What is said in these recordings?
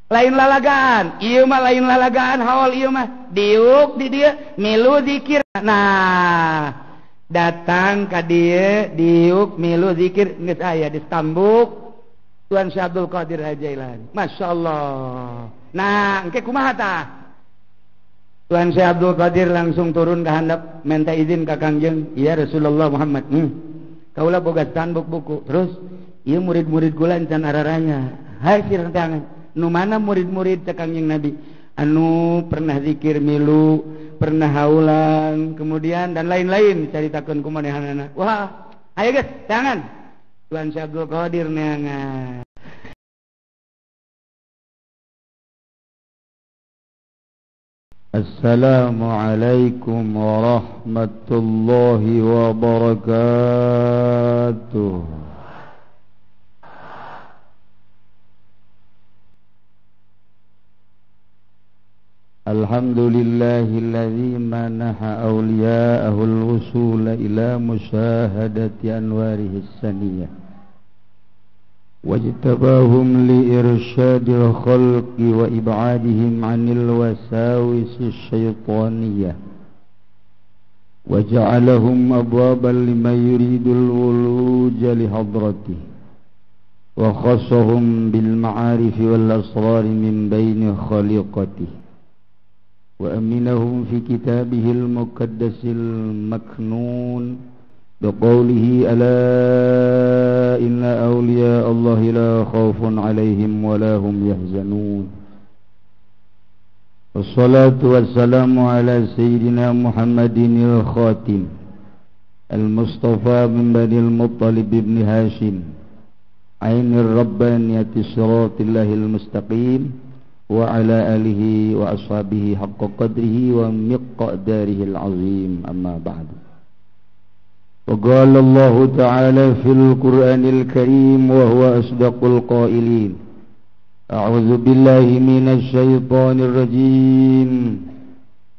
Lain lalagaan, ieu mah lain lalagaan haul ieu mah diuk di dieu milu zikir. Nah, datang ka dieu diuk milu zikir geus aya di stambuk Tuan Syekh Abdul Qadir Jailani. Masya Allah. Nah, engke kumaha tah? Tuan Syekh Abdul Qadir langsung turun ke handap minta izin ka Kangjeng, "Ya Rasulullah Muhammad, kaula boga stambuk buku." Terus ieu murid-murid kula encan araranya. Hai sirang tangan. Nu mana murid-murid cek Kangjeng Nabi? Anu pernah zikir milu, pernah haulan, kemudian dan lain-lain dicaritakeun ku manehanana. Wah, ayo geus, tangan. Tuan Syekh Abdul Qadir neangan. Assalamualaikum warahmatullahi wabarakatuh. Alhamdulillahilladzi manaha awliya'ahu al-wusula ila musyahadati anwarihi as-saniyah wajtabahum li irsyadil khalqi wa ib'adihim 'anil wasawisi syaitaniyah wa ja'alahum abwaban liman yuridul wuluja li hadratihi wa khassahum bil ma'arifi wal asrari min baini khaliqatihi wa aminahum fi kitabihil muqaddasil maknun biqaulihi ala inna awliya Allahi la khaufun alaihim wa la hum yahzanun. Wassalatu wassalamu ala sayyidina Muhammadinil khatim al-Mustafa min Banil Muttalib ibn Hashim ainir rabbaniyati siratal mustaqim wa ala alihi wa ashabihi haqqa qadrihi wa miqdarihi al-azim. Amma ba'du. Wa qala Allah ta'ala fil Qur'anil Karim wa huwa asdaqul qailin. A'udzu billahi minasy syaithanir rajim.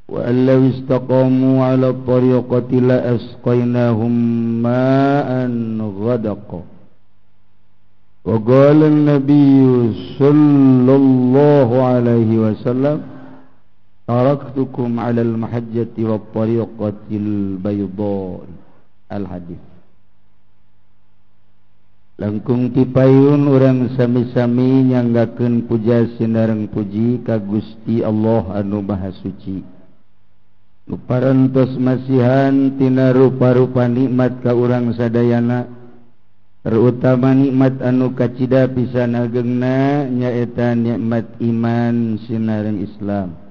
Wa allaw istaqamu 'ala at-tariqati la asqaynahum ma'an ghadaqa. Wa qala an-nabiy sallallahu alaihi wasallam taraktukum 'ala al-mahajjati wat-tariqatil bayda. Al-hadis. Langkung tipayun urang sami-sami nyanggakeun puja sinareng puji ka Gusti Allah anu Maha Suci. Nu parantos masihan tina rupa-rupa nikmat ka urang sadayana, terutama nikmat anu kacida pisan agengna nyaeta nikmat iman sinareng Islam.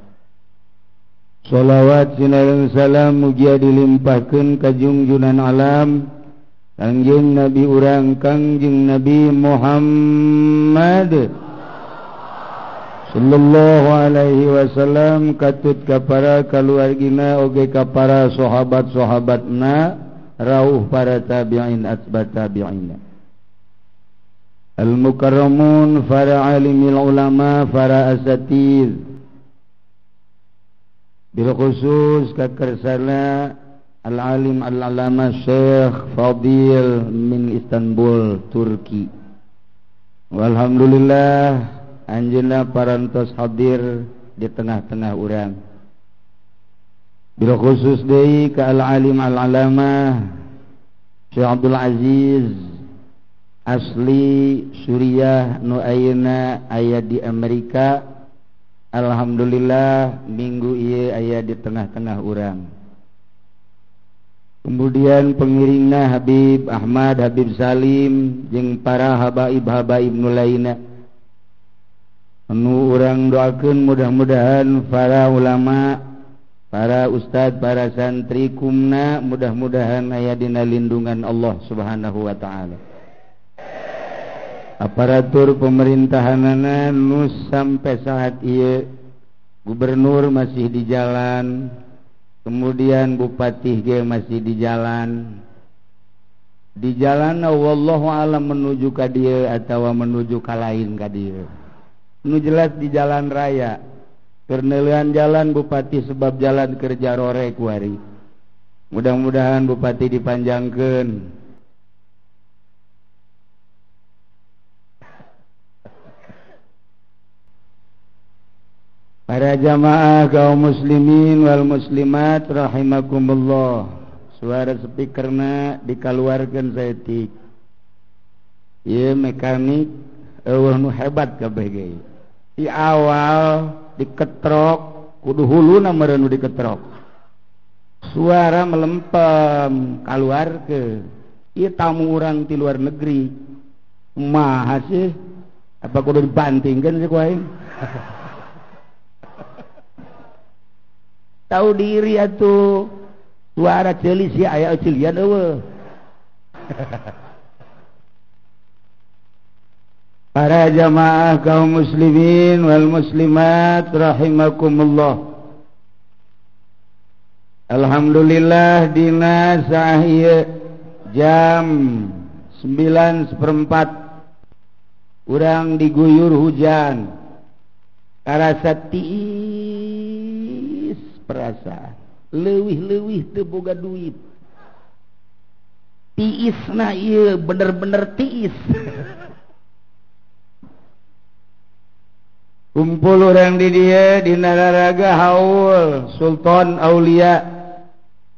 Sholawat sinareng salam mugia dilimpahkeun ka junjunan alam Kangjeng Nabi urang Kangjeng Nabi Muhammad sallallahu alaihi wasallam katut ka para kaluargina oge ka para sahabat-sahabatna rauh para tabi'in atba tabi'ina al-mukarramun para alimil ulama para asatiz bil khusus kakersana al-alim al-alama Syekh Fadil min Istanbul Turki. Walhamdulillah anjeunna parantos hadir di tengah-tengah urang. Bil khusus deui ka al-alim al-alama Syekh Abdul Aziz asli Suriah nu ayeuna aya di Amerika. Alhamdulillah minggu ieu aya di tengah-tengah urang. Kemudian pengiringna Habib Ahmad, Habib Salim jeung para habaib-habaib nu lainna. Anu urang doakeun mudah-mudahan para ulama, para ustad, para santri kumna mudah-mudahan aya dina lindungan Allah Subhanahu wa taala. Aparatur pemerintahanana nu sampai saat ieu gubernur masih di jalan, kemudian bupati ge masih di jalan. Di jalan wallahu alam menuju ka dieu atawa menuju ka lain ka dieu. Nu jelas di jalan raya. Keur neuleuan jalan bupati sebab jalan kerja rore kuari. Mudah-mudahan bupati dipanjangkeun. Para jamaah kaum muslimin wal muslimat rahimakumullah. Suara speakerna dikaluarkeun saeutik. Ieu mekanik eueuh nu hebat kabeh ge. Di awal diketrok kudu huluna meureun nu diketrok. Suara melempem kaluarkeun. Ieu tamu urang ti luar negeri. Kumaha sih? Apa kudu dibantingkeun sih ku aing? Tahu diri atuh. Suara ceuli sia aya ceulian eueuh. Para jamaah kaum muslimin wal muslimat rahimakumullah. Alhamdulillah dina saah ieu jam 9:15 urang diguyur hujan. Karasa tiis perasaan leuwih-leuwih teu boga duit. Tiisna ieu bener-bener tiis. Kumpul urang di dieu dina raraga haul Sultan Aulia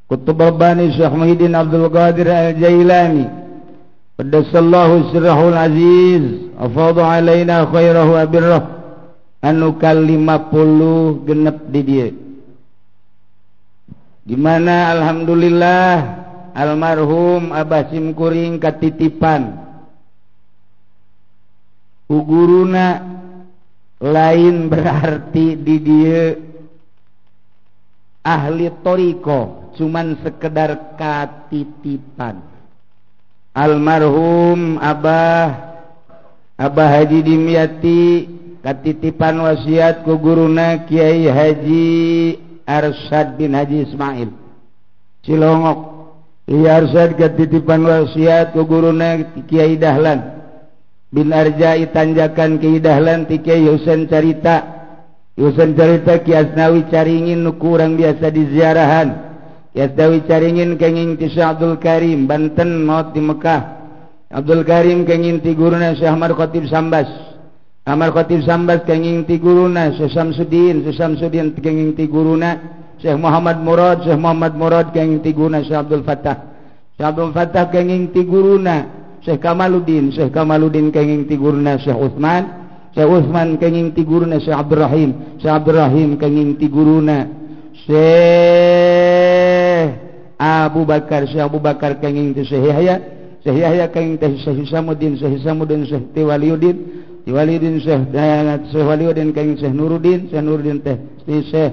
Qutb Rabbani Syekh Muhyiddin Abdul Qadir Al-Jailani Qaddasallahu sirrahul aziz afadha alaina khairahu wa birrah anu ka-50 genep di dieu. Gimana alhamdulillah almarhum Abah Simkuring katitipan ku guruna lain berarti di dieu ahli toriko cuman sekedar katitipan. Almarhum Abah Haji Dimyati katitipan wasiat ku guruna Kiai Haji Arsyad bin Haji Ismail Cilongok. Kiai Arsyad katitipan wasiat ku guruna Kiai Dahlan bin Arjai tanjakan Kiai Dahlan ti Kiai Husain Carita. Husain Carita Ki Asnawi Caringin nu kurang biasa diziarahan. Ki Asnawi Caringin kenging ti Syekh Abdul Karim Banten maot di Mekah. Abdul Karim kenging ti guruna Syekh Ahmad Khatib Sambas. Ahmad Khatib Sambas kenging ti guruna Syekh Samsudin. Syekh Samsudin kenging ti guruna Syekh Muhammad Murad. Syekh Muhammad Murad kenging ti guruna Syekh Abdul Fattah. Syekh Abdul Fattah kenging ti guruna Syekh Kamaluddin. Syekh Kamaluddin kenging ti guruna Syekh Utsman. Syekh Utsman kenging ti guruna Syekh Abdul Rahim. Syekh Abdul Rahim kenging ti guruna Syekh Abu Bakar. Syekh Abu Bakar kenging ti Syekh Yahya. Syekh Yahya kenging ti Syekh Hisamuddin. Syekh Hisamuddin Syekh Tiwaliuddin. Tiwaliuddin Syekh Syekh Waliuddin kenging Syekh Nuruddin. Syekh Nuruddin teh Syekh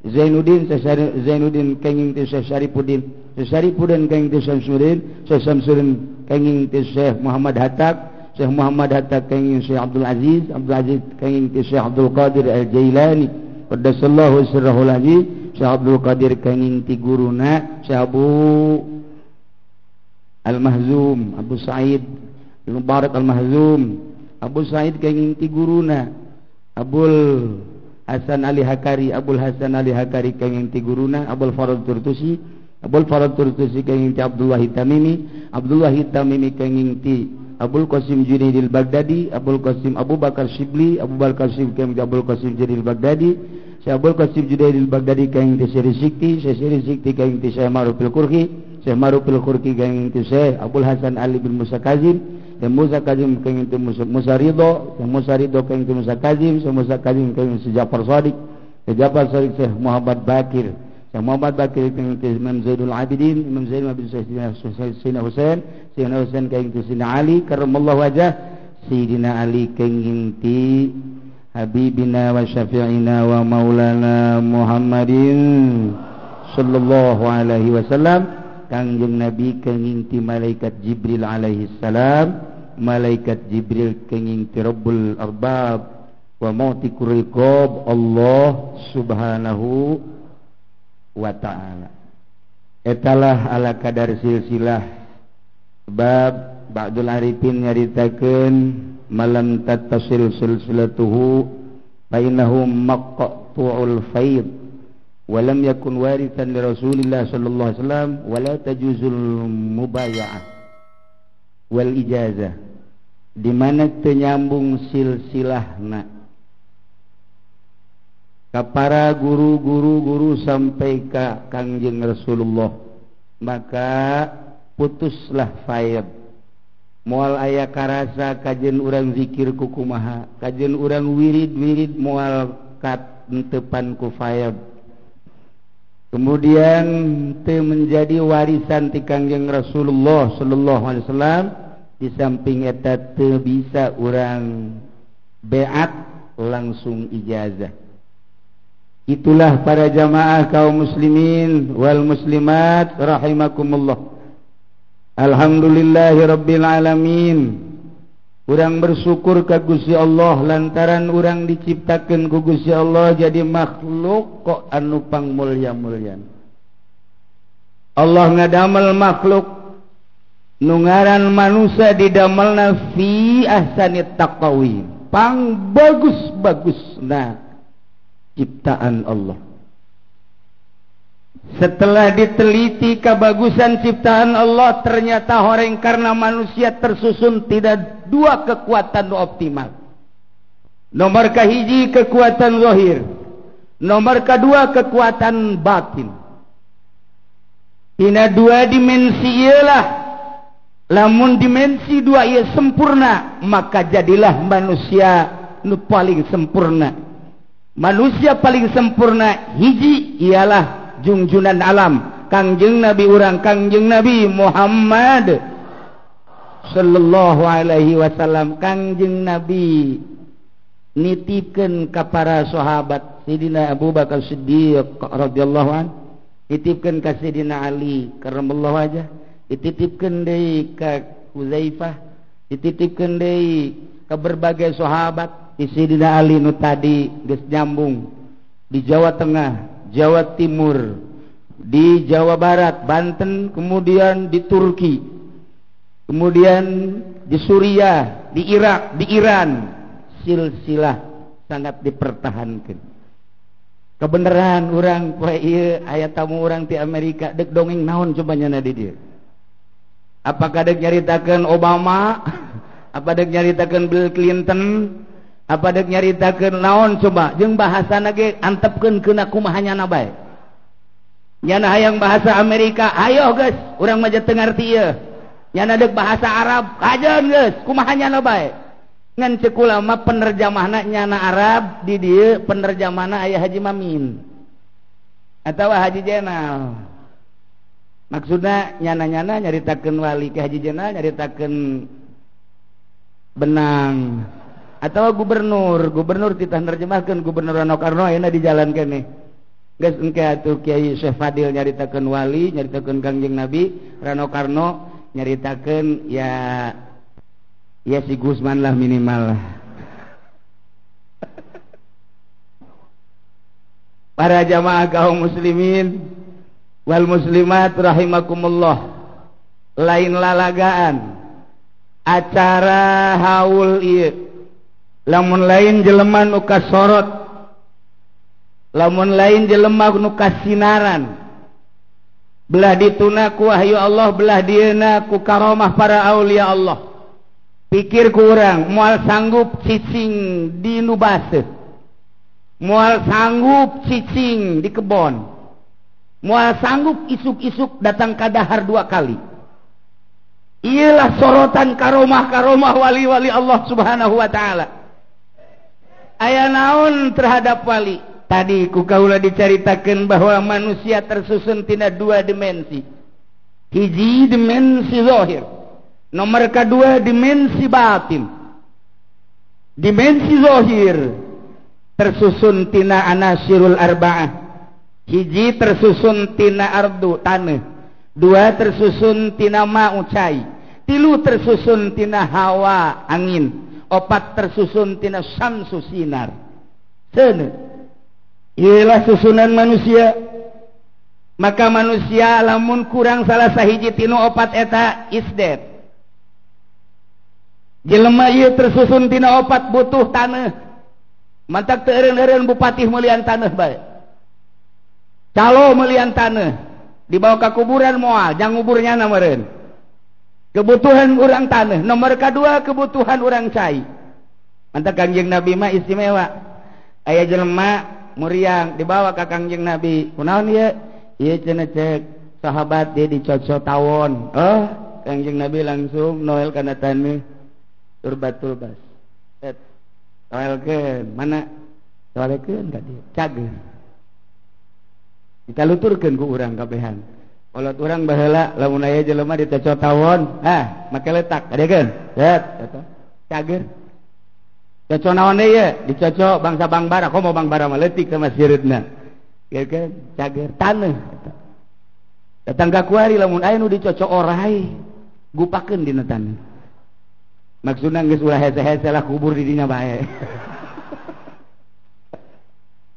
Zainuddin. Syekh Zainuddin kenging ti Syekh Syarifuddin. Syekh Syarifuddin kenging ti Syamsuddin. Syekh Syamsuddin kenging ti Syekh Muhammad Hatta. Syekh Muhammad Hatta kenging Syekh Abdul Aziz. Abdul Aziz kenging ti Syekh Abdul Qadir Al-Jailani Qaddasallahu sirrahul aziz. Syekh Abdul Qadir kenging ti guruna Syekh Abu Al-Mahzum Abu Sa'id Al-Mubarak Al-Mahzum. Abu Sa'id kenging ti guruna Abul Hasan Ali Hakari. Abul Hasan Ali Hakari kenging ti guruna Abul Farad Turtusi. Abul Farad Turtusi kenging ti Abdullah Tamimi. Abdullah Tamimi kenging ti Abul Qasim Junaidil Baghdadi. Abul Qasim Abu Bakar Shibli. Abu Bakar Shibli kenging ti Abul Qasim Junaidil Baghdadi. Syekh Abul Qasim Junaidil Baghdadi kenging ti Syekh Sikti. Syekh Sikti kenging ti Syekh Ma'ruf Al-Qurhi. Syekh Ma'ruf Al-Qurhi kenging ti Syekh Abul Hasan Ali bin Musa Kazim. Syekh Musa Kazim kenging ti Musa Ridho. Syekh Musa Ridho kenging ti Musa Kazim. Syekh Musa Kazim kenging ti Ja'far Shadiq. Syekh Ja'far Shadiq Syekh Muhammad Bakir. Syekh Muhammad Bakir kenging ti Imam Zainul Abidin. Imam Zainul Abidin Sayyidina Husain. Sayyidina Husain kenging ti Sayyidina Ali karramallahu wajah. Sayyidina Ali kenging ti Habibina wa syafi'ina wa maulana Muhammadin sallallahu alaihi wasallam. Kangjeng Nabi kenging ti malaikat Jibril alaihi salam. Malaikat Jibril kenging ti Rabbul Arbab wa mauti riqab Allah subhanahu wa ta'ala. Etalah ala kadar silsilah. Sebab Ba'dul Arifin nyaritakeun malam tattasil silsilatuhu fa innahu maqtu'ul faid wa lam yakun warithan li Rasulillah sallallahu alaihi wasallam wa la tajuzul mubaya'ah wal ijazah. Di mana teu nyambung silsilahna ka para guru-guru-guru sampai ka Kangjeng Rasulullah. Maka putuslah faid. Moal aya karasa kajen urang zikir ku kumaha, kajen urang wirid-wirid moal katentepan ku faid. Kemudian teu menjadi warisan ti Kangjeng Rasulullah sallallahu alaihi wasallam. Di samping eta teu bisa urang beat langsung ijazah. Itulah para jamaah kaum muslimin wal muslimat rahimakumullah. Alhamdulillahirabbil alamin. Urang bersyukur ka Gusti Allah lantaran urang diciptakeun ku Gusti Allah jadi makhluk kok anu pangmulya-mulyan. Allah ngadamel makhluk nu ngaran manusia didamelna fi ahsani taqwim, pang bagus-bagusna ciptaan Allah. Setelah diteliti kebagusan ciptaan Allah, ternyata horeng karena manusia tersusun tidak dua kekuatan optimal. Nomor kahiji kekuatan zahir, nomor kedua kekuatan batin. Tina dua dimensi ialah, lamun dimensi dua ia sempurna, maka jadilah manusia nu paling sempurna. Manusia paling sempurna hiji ialah jungjunan alam Kangjeng Nabi urang Kangjeng Nabi Muhammad sallallahu alaihi wasallam. Kangjeng Nabi nitipkeun ka para sahabat Sidina Abu Bakar Siddiq radhiyallahu an, nitipkeun ka Sidina Ali karramallahu wajah, dititipkeun deui ka Huzaifah, dititipkeun deui ka berbagai sahabat. Di Sidina Ali nu tadi geus nyambung di Jawa Tengah, Jawa Timur, di Jawa Barat, Banten, kemudian di Turki, kemudian di Suriah, di Irak, di Iran. Silsilah sangat dipertahankan. Kebenaran urang poe ieu aya tamu urang ti Amerika dek dongeng naon coba nyana di dieu. Apakah dek nyaritakeun Obama? Apa dek nyaritakeun Bill Clinton? Apa dek nyaritakeun naon coba? Jeung bahasana ge antepkeun keuna kumaha nyana bae. Nyana hayang bahasa Amerika, ayo geus, urang mah teu ngarti ieu. Nyana dek bahasa Arab, kajeun geus, kumaha nyana bae. Ngan ceuk ulama penerjemahna nyana Arab di dieu penerjemahna aya Haji Mamin atawa Haji Jenal. Maksudna nyana-nyana nyaritakeun wali ke Haji Jenal nyaritakeun benang atau gubernur, gubernur titah nerjemahkeun gubernur Rano Karno ayeuna di jalan keneh. Geus engke atuh Kiai Syekh Fadil nyaritakeun wali, nyaritakeun Kangjeng Nabi, Rano Karno nyaritakeun ya si Gusman lah minimal lah. Para jamaah kaum muslimin wal muslimat rahimakumullah, lain lalagaan acara haul ieu lamun lain jelema nu kasorot, lamun lain jelema nu kasinaran, belah dituna ku wahyu Allah, belah dieuna ku karomah para aulia Allah. Pikir ku urang moal sanggup cicing di nu baseuh, moal sanggup cicing di kebon, moal sanggup isuk-isuk datang ka dahar dua kali. Iyalah sorotan karomah-karomah wali-wali Allah Subhanahu wa taala. Aya naon terhadap wali? Tadi ku kaula dicaritakeun bahwa manusia tersusun tina dua dimensi. Hiji dimensi zahir, nomor kedua dimensi batin. Dimensi zahir tersusun tina anasirul arba'ah. Hiji tersusun tina ardu tanah, dua tersusun tina ma'u cai, tilu tersusun tina hawa angin, opat tersusun tina syamsu sinar. Seuneu ialah susunan manusia. Maka manusia lamun kurang salah sahiji tinu opat eta is dead. Jelema ieu tersusun tina opat butuh tanah. Mantak teu eureun-eureun bupati meulian tanah bae. Calo meulian tanah, dibawa ka kuburan moal, jang nguburnya na meureun. Kebutuhan urang tanah, nomor kedua kebutuhan urang cai. Mantak Kangjeng Nabi mah istimewa. Aya jelema muriang dibawa ka Kangjeng Nabi. Kunaon ieu? Ieu cenah cek sahabat dia dicocok tawon. Oh, Kangjeng Nabi langsung noel kana taneuh turbatul bas. Et noelkeun mana? Noelkeun ka dieu. Cager. Ditaluturkeun ku urang kabehan. Kolot urang baheula lamun aya jelema dicocok tawon, ah make letak kadekeun. Set eta. Cager. Cocok naon deui ye? Dicocok bangsa Bangbara, komo Bangbara mah leutik sama sireutna. Kieu cager taneuh eta. Datang ka kuari lamun aya nu dicocok orai, gupakeun dina taneuh. Maksudna geus ulah hese-hese lah kubur di dinya bae.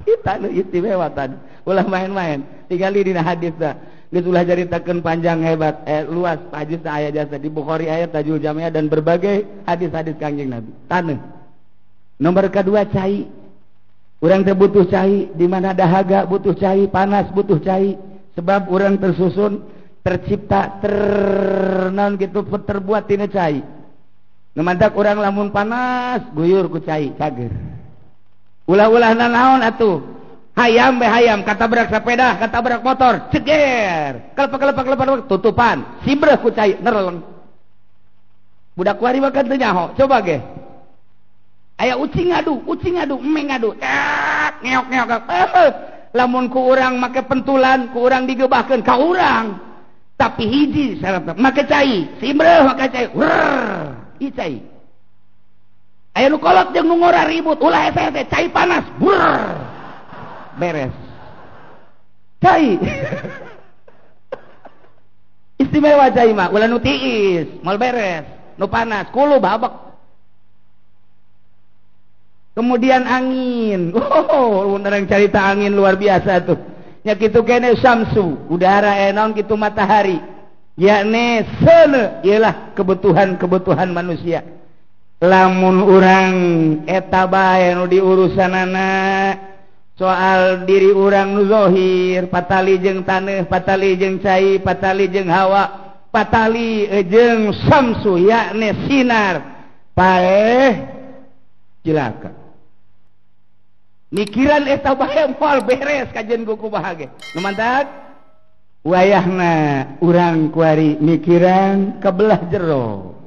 Kita nu istimewa tadi, ulah main-main. Tingali dina hadis da. Geus ulah caritakeun panjang hebat, luas hadis aya jasa di Bukhari aya Tajul Jamiah dan berbagai hadis-hadis Kangjeng Nabi. Taneuh. Nomor kedua cai. Urang teh butuh cai, di mana dahaga butuh cai, panas butuh cai. Sebab urang tersusun, tercipta, ternaon gitu terbuat tina cai. Nu mantak urang lamun panas guyur ku cai cager. Ulah-ulah nanaon atuh. Hayam be hayam katabrak sepeda, katabrak motor, ceger. Kelepek-kelepek tutupan, sibreh ku cai nereleng. Budak kuari mah kan teu nyaho, coba ge. Aya ucing ngadu, emeng ngadu, tak ngeok-ngeok. Lamun ku urang make pentulan, ku urang digebahkeun ka urang. Tapi hiji syaratna make cai, simbreuh make cai. Wrrr, ieu cai. Aya nu kolot jeung nu ngora ribut, ulah hese-hese, cai panas, brrr. Beres. Cai. Istimewa cai mah, ulah nu tiis, moal beres, nu panas, kulu babek. Kemudian angin. Oh, orang cerita angin luar biasa tuh. Nya kitu kene samsu, udara enon kitu matahari. Yakni seuneu ialah kebutuhan-kebutuhan manusia. Lamun urang eta bae nu diurusanana soal diri urang nu zahir, patali jeung taneuh, patali jeung cai, patali jeung hawa, patali jeung samsu yakni sinar. Paeh cilaka. Mikiran eta bae moal beres kajian ku kumaha ge. Nu mantak wayahna urang kuari mikiran kebelah jero.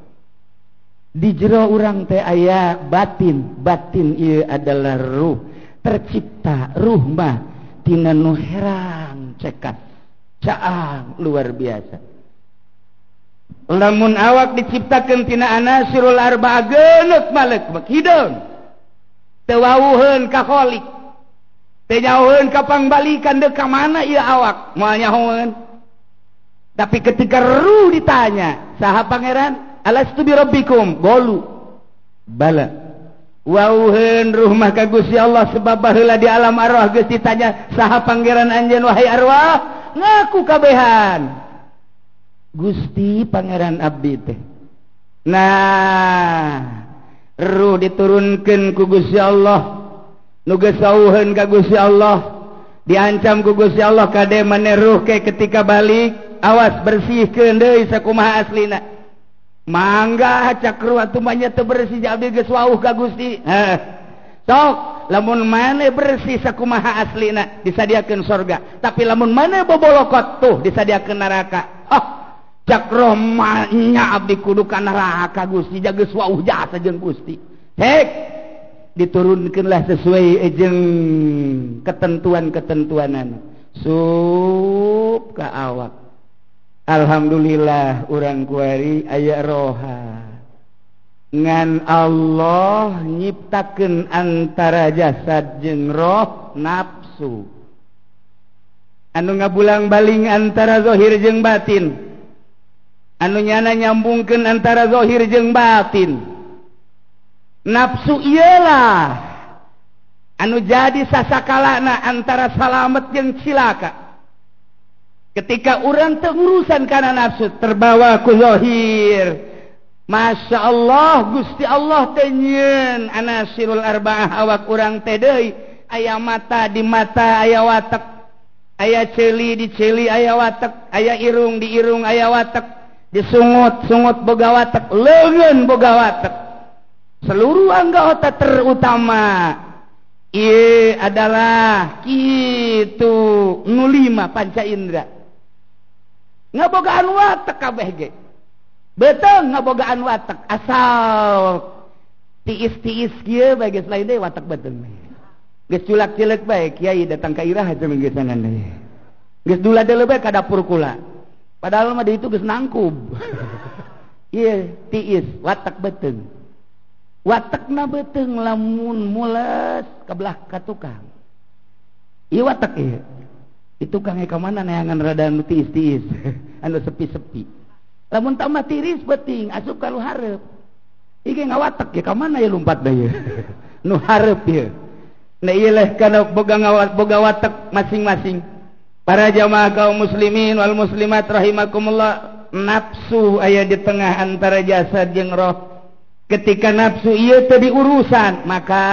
Di jero urang teh aya batin, batin ieu adalah ruh. Tercipta ruh mah tina nu herang cekat, caang luar biasa. Lamun awak diciptakeun tina anasirul arba'a geuneuh malek hideung. Teu wawuheun ka kholik, teu nyahoeun ka pangbalikan deuk ka mana ieu awak moal nyahoeun. Tapi ketika ruh ditanya, saha pangeran? Alastu bi rabbikum? Golu. Bala. Wawuheun ruh mah ka Gusti Allah sebab baheula di alam arwah geus ditanya, saha pangeran anjeun wahai arwah? Ngaku kabehan. Gusti pangeran abdi teh. Nah, ruh diturunkan ku Gusti Allah, nu geus sauheun ka Gusti Allah, diancam ku Gusti Allah kade maneh ruh ke ketika balik, awas bersihkeun deui sakumaha aslina. Mangga cak ruh atuh mah nya teu bersih abdi geus wauh ka Gusti. Heh. Sok lamun maneh bersih sakumaha aslina disadiakeun sorga, tapi lamun maneh bobolokot tuh disadiakeun neraka. Oh, cak roh mah nya abdi kudu ka neraka Gusti, geus wauh jasa jeung Gusti. Hek diturunkeunlah sesuai jeung ketentuan-ketentuanan. Sup ka awak. Alhamdulillah urang kuari aya roha. Ngan Allah nyiptakeun antara jasad jeung roh nafsu. Anu ngabulang-baling antara zahir jeung batin. Anu nyana nyambungkeun antara zahir jeung batin. Nafsu iyalah anu jadi sasakalana antara salamet jeung cilaka. Ketika urang teu ngurusan kana nafsu terbawa ku zahir. Masya Allah Gusti Allah teh nyieun anasirul arbaah awak urang teh deui, aya mata di mata aya watek, aya ceuli di ceuli aya watek, aya irung di irung aya watek, disungut-sungut boga watek, leungeun boga watek. Seluruh anggota terutama Ieu adalah kitu nu lima panca indra. Ngabogaan watek kabeh ge. Beuteung ngabogaan watek asal tiis-tiis kieu bae geus lain deui watek beuteung. Geus culak-cileuk bae kiai datang ka irah cenah geusanan deui. Geus dula deuleu bae ka dapur kula. Padahal mah di itu geus nangkub. Ieu tiis watek beuteung. Watekna beuteung lamun mules ka belah ka tukang. Ieu watek ieu. Itu kang ka mana neangan rada anu tiis-tiis, anu sepi-sepi. Lamun tambah tiris beuting asup ka nu hareup. Ieu ngawatek ye ka mana ye lumpat da ye. Nu hareup ye. Nah ieu leh kana boga ngawat boga watek masing-masing. Para jamaah kaum muslimin wal muslimat rahimakumullah, nafsu aya di tengah antara jasad jeung roh. Ketika nafsu ieu teu diurusan, maka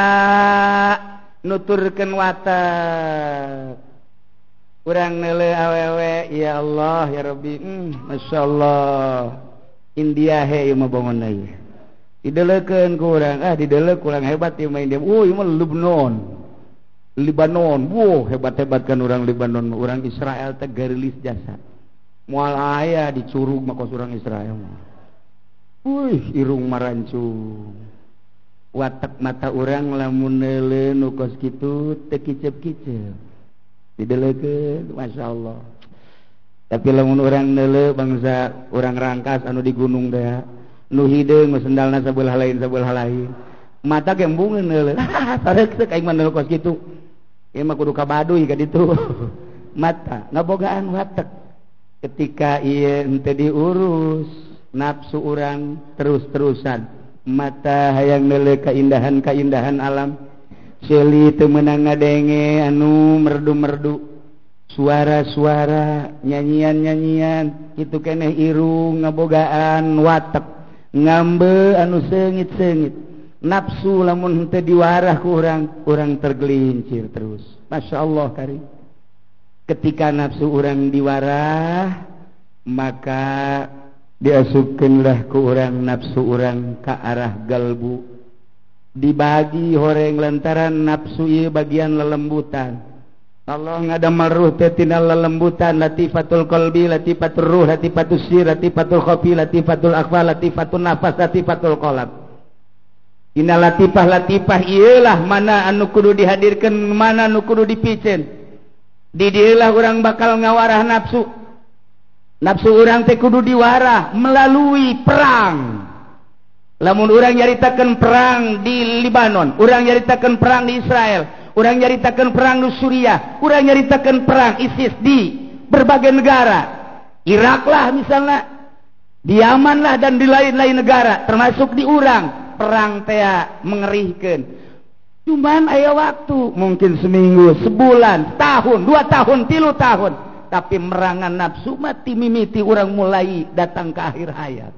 nuturkeun watek. Urang neuleuh awewe, ya Allah ya Rabbi, masyaallah. India he ieu mah bangunna ieu. Dideleukeun ku urang, ah dideleuh kurang hebat ieu mah India. Oh, ieu mah Lebanon. Libanon, wow hebat-hebat kan orang Libanon, orang Israel teh garilis jasa. Moal aya di curug mah kos urang Israel mah. Wih, irung marancung. Watek mata urang lamun neuleuh nu kos kitu teu kicep-kicep. Dideleukeun, masyaallah. Tapi lamun urang neuleuh bangsa urang Rangkas anu di gunung teh, nu hideung sendalna sabelah lain sabelah lain. Mata ge embungeun neuleuh. Sareuk aing mah neuleuh kos kitu. Ieu mah kudu ka Baduy ka ditu. Mata ngabogaan watek. Ketika ieu henteu diurus, nafsu urang terus-terusan. Mata hayang neuleuh kaindahan-kaindahan alam. Seuli teu meunang ngadenge anu merdu-merdu, suara-suara, nyanyian-nyanyian, kitu keneh irung ngabogaan watek, ngambe anu seungit-seungit. Nafsu lamun henteu diwarah ku urang, urang tergelincir terus. Masya Allah karim. Ketika nafsu urang diwarah, maka diasupkeunlah ku urang nafsu urang ka arah galbu. Dibagi horeng lantaran nafsu ieu bagian lelembutan. Allah ngadamel ruh teh tina lelembutan, latifatul qalbi, latifatul ruh, latifatus sir, latifatul khafi, latifatul akhfa, latifatul nafas, latifatul qalb. Dina latifah-latifah ieulah mana anu kudu dihadirkeun, mana anu kudu dipiceun. Di dieulah urang bakal ngawarah nafsu. Nafsu urang teh kudu diwarah melalui perang. Lamun urang nyaritakeun perang di Libanon, urang nyaritakeun perang di Israel, urang nyaritakeun perang di Suriah, urang nyaritakeun perang ISIS di berbagai negara. Irak lah misalnya, di Yaman lah dan di lain-lain negara, termasuk di urang. Perang teh mengerihkeun. Cuman aya waktu, mungkin seminggu, sebulan, tahun, 2 tahun, 3 tahun. Tapi merangan nafsu mati mimiti urang mulai datang ke akhir hayat.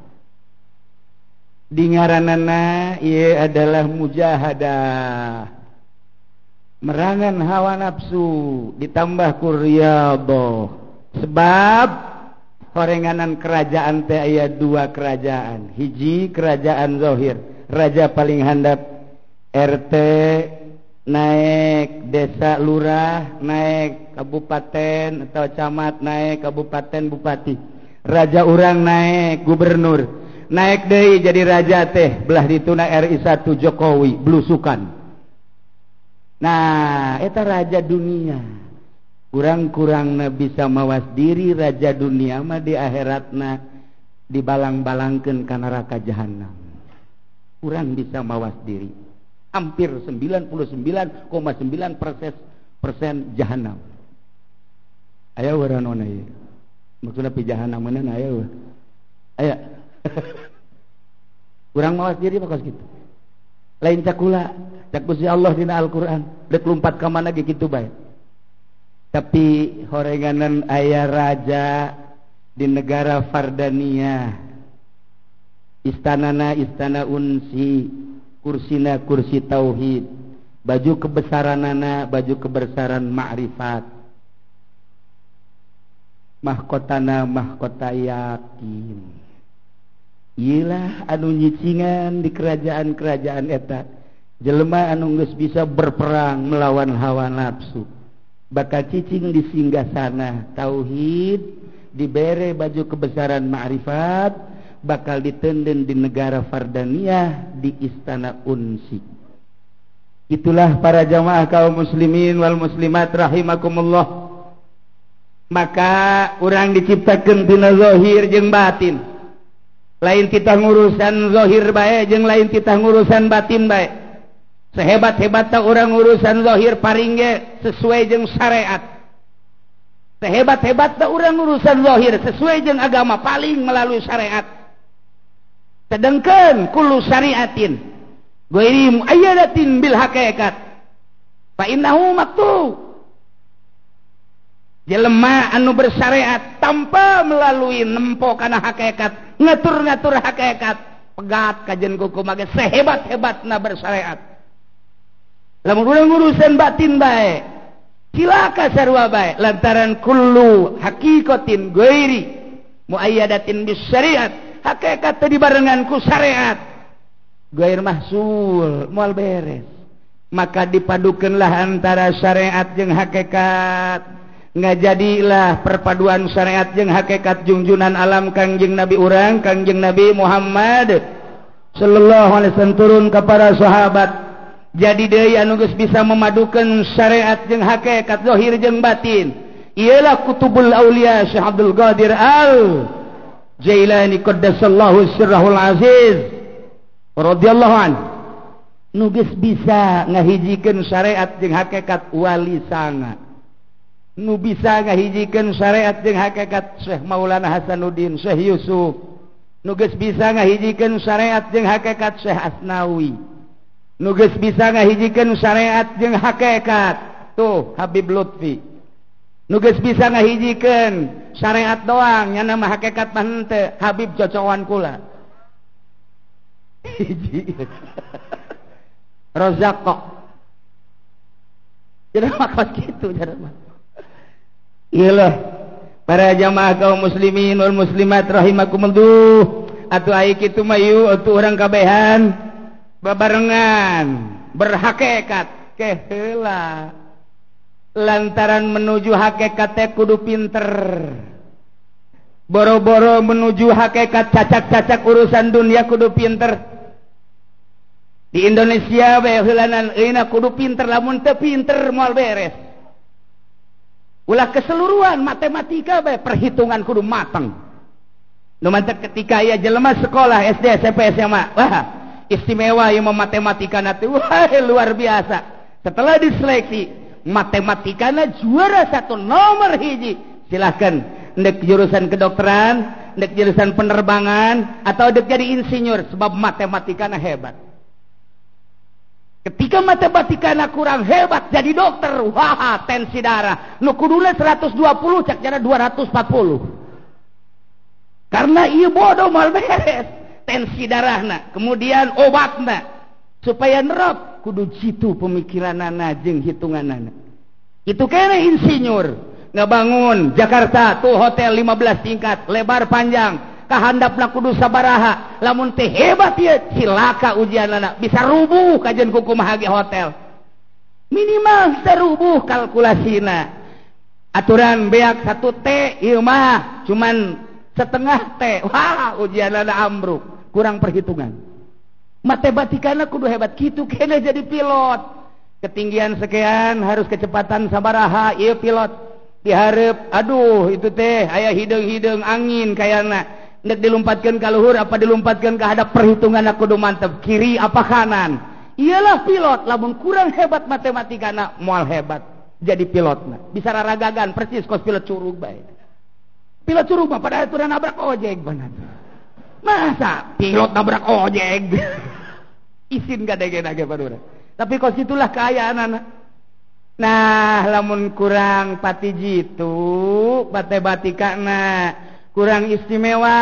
Di ngaranana ieu adalah mujahadah. Merangan hawa nafsu ditambah ku riyadhah. Sebab horenganan kerajaan teh aya 2 kerajaan. Hiji kerajaan zahir, raja paling handap, RT naik, desa lurah naik, kabupaten atau camat naik, kabupaten bupati. Raja urang naik, gubernur naik deui jadi raja teh belah dituna RI 1 Jokowi blusukan. Nah, eta raja dunia. Kurang-kurangna bisa mawas diri raja dunia mah di akhiratna dibalang-balangkeun ka neraka jahanam. Kurang bisa mawas diri. Hampir 99,9% jahanam. Aya waranona ieu. Maksudna pi jahanam meunang aya we. Aya. Kurang mawas diri mah kos kitu. Lain cakula, cak Gusti Allah dina Al-Qur'an, deuk lumpat ka mana ge kitu bae. Tapi horenganan aya raja di negara Fardania. Istanana istana unsi, kursina kursi tauhid, baju kebesaranana baju kebesaran ma'rifat, mahkotana mahkota yakin. Iyalah anu nyicingan di kerajaan-kerajaan eta. Jelema anu geus bisa berperang melawan hawa nafsu bakal cicing di singgasana tauhid, dibere baju kebesaran ma'rifat, bakal ditenden di negara Fardaniyah di istana Unsi. Itulah para jamaah kaum muslimin wal muslimat rahimakumullah. Maka urang diciptakeun tina zahir jeung batin. Lain kita ngurusan zahir bae jeung lain kita ngurusan batin bae. Sehebat-hebatna urang urusan zahir paring ge sesuai jeung syariat. Sehebat-hebatna urang urusan zahir sesuai jeung agama paling melalui syariat. Sedangkan kullu syariatin ghairi muayyadatin bil haqiqat fa innahu maktub. Jelema anu bersyariat tanpa melalui nempo kana hakikat, ngatur-ngatur hakikat, pegat kajen kuku mage sehebat-hebatna bersyariat. Lamun urang urusan batin bae, cilaka sarua bae lantaran kullu haqiqatin ghairi muayyadatin bis syariat, hakikat teh dibarengan ku syariat. Ghair mahsul, moal beres. Maka dipadukeunlah antara syariat jeung hakikat. Ngajadilah perpaduan syariat jeung hakikat junjunan alam Kangjeng Nabi urang, Kangjeng Nabi Muhammad sallallahu alaihi wasallam turun ka para sahabat. Jadi deui anu geus bisa memadukan syariat jeung hakikat zahir jeung batin. Ialah Kutubul Aulia Syekh Abdul Qadir Al Jailani qaddasallahu sirrahul aziz radhiyallahu an. Nu geus bisa ngahijikeun syariat jeung hakikat wali sanga. Nu bisa ngahijikeun syariat jeung hakikat Syekh Maulana Hasanuddin, Syekh Yusuf. Nu geus bisa ngahijikeun syariat jeung hakikat Syekh Asnawi. Nu geus bisa ngahijikeun syariat jeung hakikat tuh Habib Lutfi. Nu geus bisa ngahijikeun syariat doang nya mah hakikat mah henteu, Habib cocokan kula. Hiji. Rozaqo. Jadi mah kos kitu jadi mah. Iyalah para jamaah kaum muslimin wal muslimat rahimakumullah. Atuh ai kitu mah ieu atuh urang kabehan babarengan berhakikat keheula. Lantaran menuju hakikat teh kudu pinter. Boro-boro menuju hakikat cacak-cacak urusan dunia kudu pinter. Di Indonesia bae heulanan euna kudu pinter, lamun teu pinter moal beres. Ulah keseluruhan matematika bae perhitungan kudu matang. Nu mantek ketika aya jelema sekolah SD, SMP, SMA, wah istimewa ieu mah matematikana teh, wah luar biasa. Setelah diseleksi matematikana juara 1 nomor 1. Silahkan ndek jurusan kedokteran, ndek jurusan penerbangan atau ndek jadi insinyur sebab matematikana hebat. Ketika matematikana kurang hebat jadi dokter, wah tensi darah nu kuduna 120 cak jana 240. Karena ieu bodoh moal beres tensi darahna, kemudian obatna supaya nerap kudu jitu pemikiranana jeung hitunganana. Itu kene insinyur ngabangun Jakarta tuh hotel 15 tingkat lebar panjang, kahandapna kudu sabaraha, lamun teh hebat ieu cilaka ujianana bisa rubuh kajian kuku mahage hotel. Minimal serubuh kalkulasina. Aturan beak 1 T ieu mah cuman setengah T. Wah, ujianana ambruk, kurang perhitungan. Matematikana kudu hebat kitu kene jadi pilot. Ketinggian sekian harus kecepatan sabaraha ieu pilot. Dihareup aduh itu teh aya hideung-hideung angin kayana. Ndek dilumpatkeun ka luhur apa dilumpatkeun ka hadap, perhitungan kudu mantep, kiri apa kanan. Iyalah pilot, lamun kurang hebat matematikana moal hebat jadi pilotna. Bisa raragagan persis kos pilot curug bae. Pilot curug mah pada aturan nabrak ojek benar. Masa pilot nabrak ojek? Isin kadege-dage padura. Tapi kos itulah keayaan anak. Nah, lamun kurang pati jitu, matematikana kurang istimewa,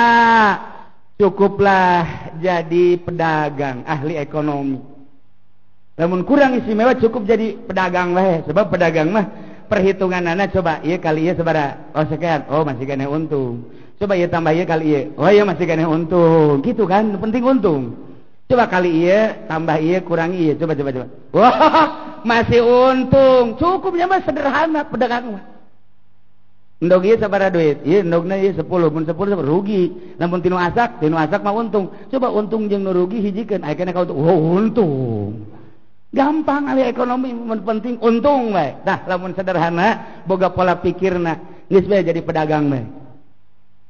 cukuplah jadi pedagang, ahli ekonomi. Lamun kurang istimewa cukup jadi pedagang lah, sebab pedagang mah perhitunganana coba ieu kali ieu sabaraha, oh sekian, oh masih keneh untung. Coba ieu tambah ieu kali ieu, oh iya masih keneh untung. Gitu kan, penting untung. Coba kali iya, tambah iya, kurangi iya. Coba, coba, coba. Wah, masih untung. Cukupnya mah sederhana pedagang mah. Endog ieu sabaraha duit? Ieu endogna ieu 10, mun 10 rugi. Lamun tinu asak mah untung. Coba untung jeung nu rugi hijikeun, aya kana ka untung. Oh, untung. Gampang ahli ekonomi, mun penting untung bae. Tah, lamun sederhana boga pola pikirna, geus bae jadi pedagang bae.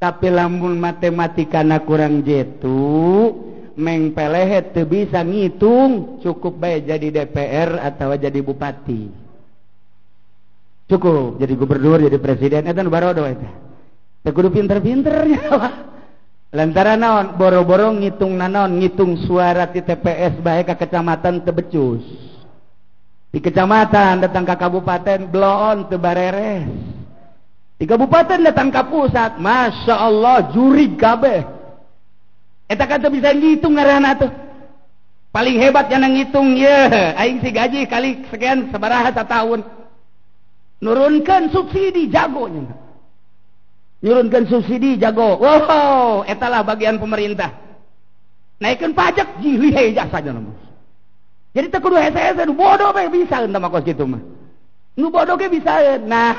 Tapi lamun matematikana kurang jitu, meng pelehet teu bisa ngitung, cukup bae jadi DPR atau jadi bupati. Cukup jadi gubernur, jadi presiden eta nu barodo eta. Teu kudu pinter-pinter nya. Lantaran naon boro-boro ngitung naon, ngitung suara ti TPS bae ka kecamatan teu becus. Di kecamatan datang ka kabupaten bloon teu bareres. Di kabupaten datang ka pusat, Masya Allah jurig kabeh. Eta kan teu bisa ngitung ngaranna tuh. Paling hebat yang ngitung ye, aing si gaji kali sekian sabaraha satahun. Nurunkan subsidi jagonya. Nurunkan subsidi jago. Wow, etalah bagian pemerintah. Naikkan pajak jili jasanya nomor. Jadi teu kudu hese-hese nu bodoh bae bisa entah mah kos kitu mah. Nu bodoh ge bisa. Nah,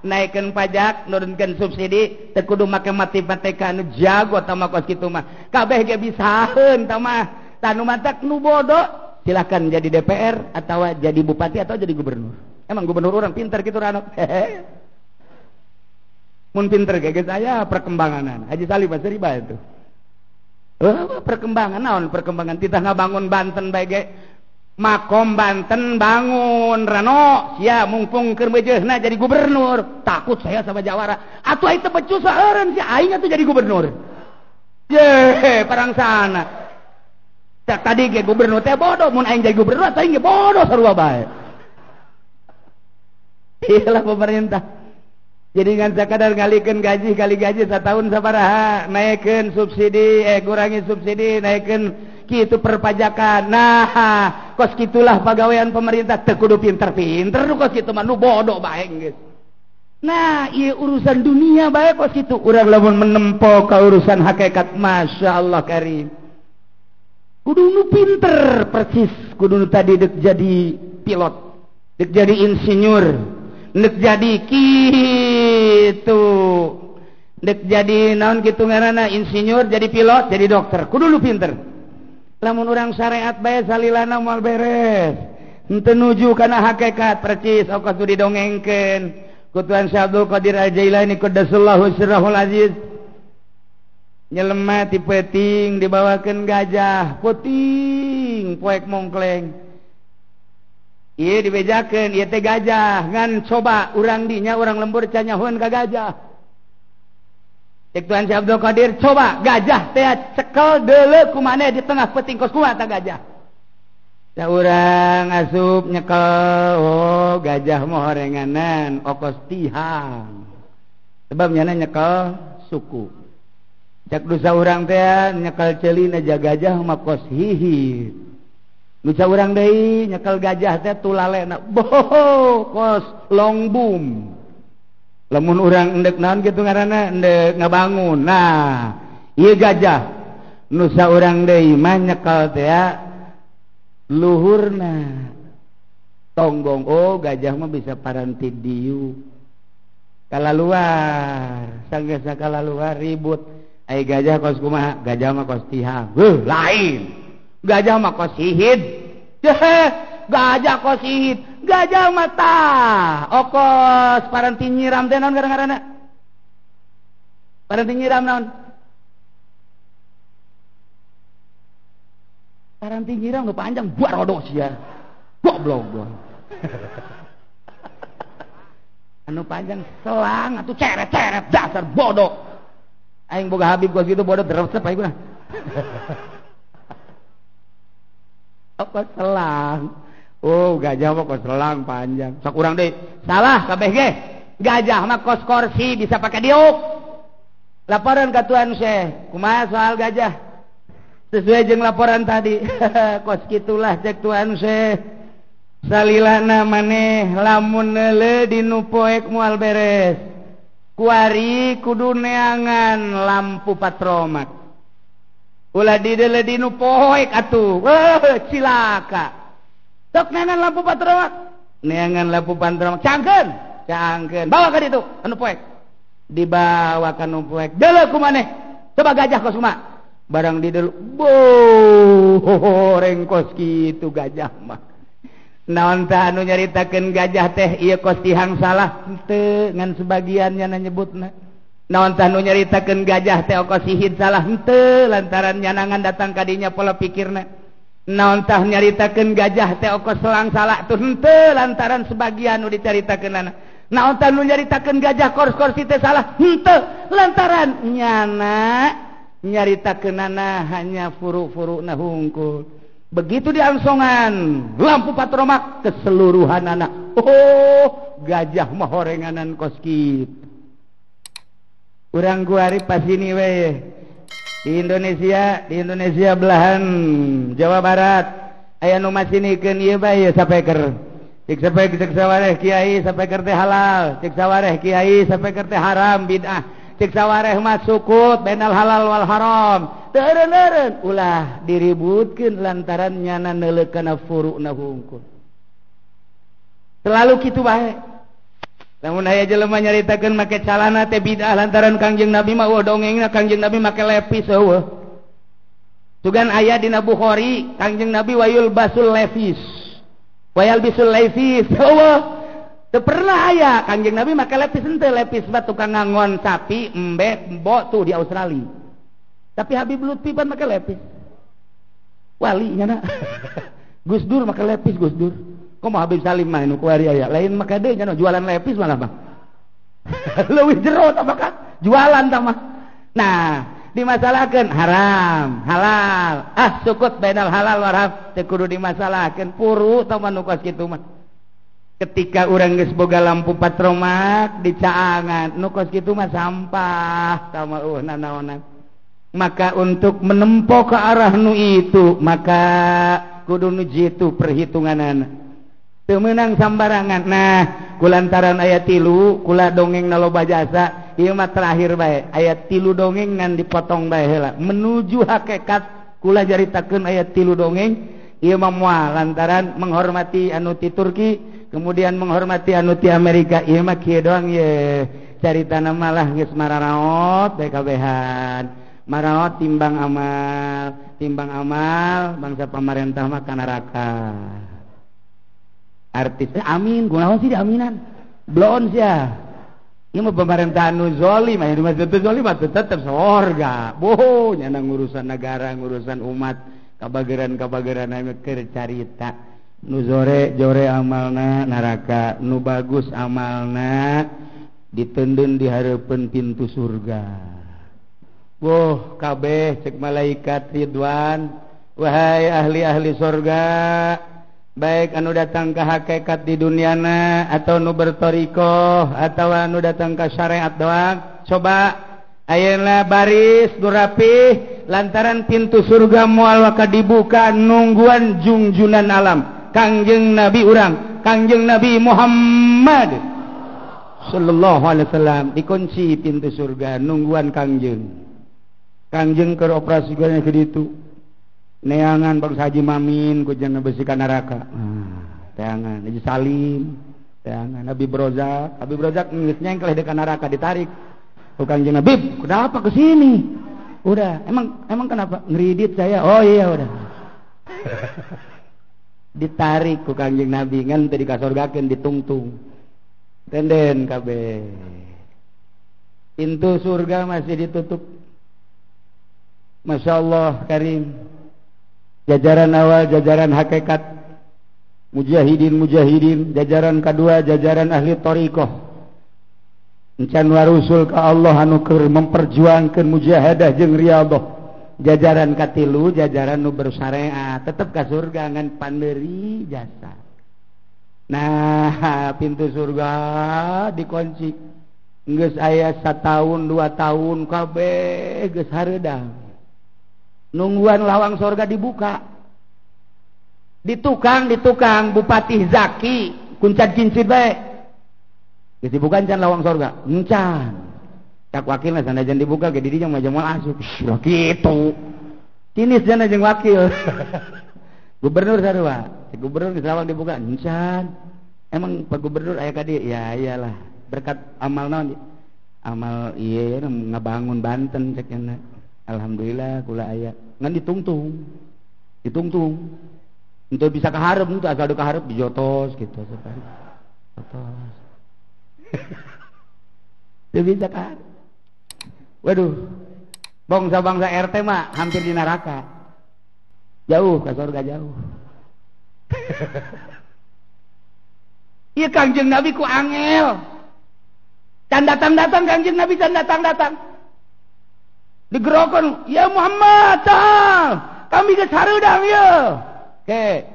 naikkan pajak, nurunkan subsidi, teu kudu make matematika nu jago tah mah kos kitu mah. Kabeh ge bisaeun tah mah. Tah nu matak nu bodoh silakan jadi DPR atau jadi bupati atau jadi gubernur. Emang gubernur orang pinter gitu Rano. Mun pinter kayak saya perkembanganan. Haji Salim Basri bae itu. Oh, perkembangan naon perkembangan titah ngabangun Banten bae ge. Makom Banten bangun Rano, sia mumpung keur meujeuhna jadi gubernur. Takut saya sama Jawara. Atuh aing teu becus saeureun sia aing atuh jadi gubernur. Ye, parang sana. Cak tadi ge gubernur teh bodoh, mun aing jadi gubernur atuh aing ge bodoh sarua bae. Iyalah pemerintah. Jadi ngan sakadar ngalikeun gaji kali gaji satahun sabaraha, naikeun subsidi, kurangi subsidi, naikeun kitu perpajakan. Nah, kos kitulah pagawean pemerintah teu kudu pinter-pinter nu kos kitu mah nu bodoh bae geus. Nah, ieu urusan dunia bae kos kitu. Urang lamun menempo ka urusan hakikat, masyaallah karim. Kudu nu pinter persis, kudu nu tadi dek jadi pilot, dek jadi insinyur, dek jadi kitu, dek jadi naon kitu ngaranna insinyur, jadi pilot, jadi dokter, kudu lu pinter. Lamun urang syariat bae salilana moal beres. Henteu nuju kana hakikat percis okos nu didongengkeun ku Tuan Syekh Abdul Qadir Al-Jailani qaddasallahu sirrahul aziz. Nyelema ti peuting dibawakeun gajah puting poek mongkleng. Ieu dibejakeun ieu teh gajah ngan coba urang dinya urang lembur can nyahoeun ka gajah. Cek Tuan Syekh Abdul Qadir coba gajah teh cekel deuleu ku maneh di tengah peuting kos kumaha ta gajah. Da urang asup nyekel, oh gajah mah horenganan okos tihang. Sebab nyana nyekel suku. Cek dosa urang teh nyekel ceulina gajah mah kos hihit. Nusa urang deui nyekel gajah teh tulalena boho kos long boom. Lamun urang endek naon kitu ngaranna endek ngabangun. Nah, ieu gajah nusa urang deui mah nyekel teh luhurna. Tonggong oh gajah mah bisa paranti diu. Kalaluar, sanggeusna kalaluar ribut. Ai gajah kos kumaha? Gajah mah kos tihang. Heuh, lain. Gajah mah kos hihid. Gajah kos hihid. Gajah mah tah. Okos paranti nyiram teh naon ngaranna? Paranti nyiram naon? Paranti nyiram nu panjang barodo sia. Goblok gua. Anu panjang selang atuh ceret-ceret dasar bodoh. Aing boga Habib gua gitu bodoh resep aing mah. Apa selang? Oh, gajah mah kos selang panjang. Sok urang deui. Salah kabeh ge. Gajah mah kos kursi bisa pakai diuk. Laporan ka Tuan Syekh, kumaha soal gajah? Sesuai jeung laporan tadi. Kos kitulah cek Tuan Syekh. Salilana maneh lamun neuleuh dinu poek moal beres. Kuari kudu neangan lampu patromak. Ulah dideuleu dinu poek atuh. Cilaka. Sok neangan lampu patromak. Neangan lampu patromak. Cangkeun, cangkeun. Bawa ka ditu anu poek. Dibawa ka nu poek. Deuleu ku maneh. Coba gajah kos kumaha. Barang dideuleu, boh, rengkos kitu gajah mah. Naon tah anu nyaritakeun gajah teh ieu kos tihang salah henteu ngan sebagiannya nyebutna. Naon tah nu nyaritakeun gajah teh kos sihid salah henteu lantaran nyanangan datang ka dinya pola pikirna. Naon tah nyaritakeun gajah teh kos selang salah tuh henteu lantaran sebagian nu dicaritakeunana. Naon tah nu nyaritakeun gajah kors-korsi teh salah henteu lantaran nyana nyaritakeunana hanya furu-furuna hungkul. Begitu diangsongan lampu patromak keseluruhan anak. Oh, gajah mah horenganan kos kitu. Urang kuari pas ini we. Di Indonesia belahan Jawa Barat aya nu masinikeun ieu bae sapeker. Cik sapeker cek sawareh kiai sapeker teh halal, cek sawareh kiai sapeker teh haram bid'ah. Cek sawareh mah sukut bainal halal wal haram. Teu eureun-eureun ulah diributkeun lantaran nyana neuleuh kana furu'na hungkul. Selalu kitu bae. Lamun aya jelema nyaritakeun make calana teh bid'ah lantaran Kangjeng Nabi mah eueuh dongengna Kangjeng Nabi make lepis eueuh. Sugan aya dina Bukhari Kangjeng Nabi wayul basul lefis. Wayal bisul lefis eueuh. Teu pernah aya Kangjeng Nabi make lepis henteu, lepis mah tukang ngangon sapi embe embo tuh di Australia. Tapi Habib Lutfi pan make lepis. Wali nya na. Gus Dur make lepis Gus Dur. Komo Habib Salim mah nu kuari aya. Lain make deui nya jualan lepis malah mah. Leuwih jero tah mah jualan tah mah. Nah, dimasalahkeun haram, halal. Ah sukut bainal halal wal haram teu kudu dimasalahkeun puru tah mah nu kos kitu mah. Ketika urang geus boga lampu patromak dicaangan nu kos kitu mah sampah tah mah eueuh nanaonan. Maka untuk menempo ke arah nu itu maka kudu nu jitu perhitunganana. Teu meunang sambarangan. Nah, kulantaran aya 3 kula dongeng na loba jasa, ieu mah terakhir bae. Aya 3 dongeng ngan dipotong bae heula. Menuju hakikat kula caritakeun aya 3 dongeng, ieu mah moal lantaran menghormati anu ti Turki, kemudian menghormati anu ti Amerika. Ieu mah kieu doang ye. Caritana malah geus mararaot bae kabehan. Maraot timbang amal bangsa pamarentah mah ka neraka. Artis amin, kunaon sih diaminan? Blon sia. Ieu mah pemerintahan nu zalim, aya di masjid teu zalim mah tetep sorga. Boh, nyana ngurusan negara, ngurusan umat, kabageran-kabageran aya keur carita. Nu zore jore amalna neraka, nu bagus amalna ditendeun di hareupeun pintu surga. Boh, kabeh cek malaikat Ridwan, wahai ahli-ahli surga, baik anu datang ke hakikat di duniana atau nu bertorikoh atau anu datang ke syariat doang, coba ayeuna baris nu rapih lantaran pintu surga moal waka dibuka nungguan jungjunan alam Kangjeng Nabi urang, Kangjeng Nabi Muhammad sallallahu alaihi wasallam dikunci pintu surga nungguan Kangjeng. Kangjeng keur operasi ke ditu. Neangan bangsa Haji Mamin ku jangan besikan neraka. Teangan Haji Salim, teangan Habib Rozak, Habib Rozak geus nyengkleh deuk neraka ditarik. Ku Kangjeng Nabi, kenapa ke sini? Udah, emang kenapa? Ngeridit saya. Oh iya udah. Ditarik ku Kangjeng Nabi ngan teu dikasorgakeun ditungtung. Tenden kabeh. Pintu surga masih ditutup. Masya Allah karim. Jajaran awal jajaran hakikat mujahidin, jajaran kedua jajaran ahli thariqah. Encan warusul ka Allah anu keur memperjuangkeun mujahadah jeung riyadhah. Jajaran katilu jajaran nu bersyariat tetep ka surga ngan panderi jasa. Nah, pintu surga dikunci. Geus aya 1 tahun 2 tahun kabeh geus hareudang. Nungguan lawang sorga dibuka. Di tukang Bupati Zaki kuncat kincit bae. Geus dibuka encan lawang sorga. Encan. Cak wakilna sanajan dibuka ge di dinya mah moal asup. Lah kitu. Kinis jana jeung wakil. Gubernur sarua. Si gubernur geus lawang dibuka encan. Emang Pak Gubernur aya ka dieu? Ya iyalah, berkat amal naon? Amal ieu ngabangun Banten cek nya. Alhamdulillah kula aya. Ngan ditungtung. Ditungtung. Untuk bisa kaharep, untuk asal kaharep dijotos gitu. Jotos. Teu bisa kaharep. Waduh. Bangsa-bangsa RT mah hampir di neraka. Jauh ke surga jauh. Ieu Kangjeng Nabi ku angel. Can datang-datang Kangjeng Nabi can datang-datang. Digerokan, "Ya Muhammad, tal, kami geus hareudang ieu." Ke,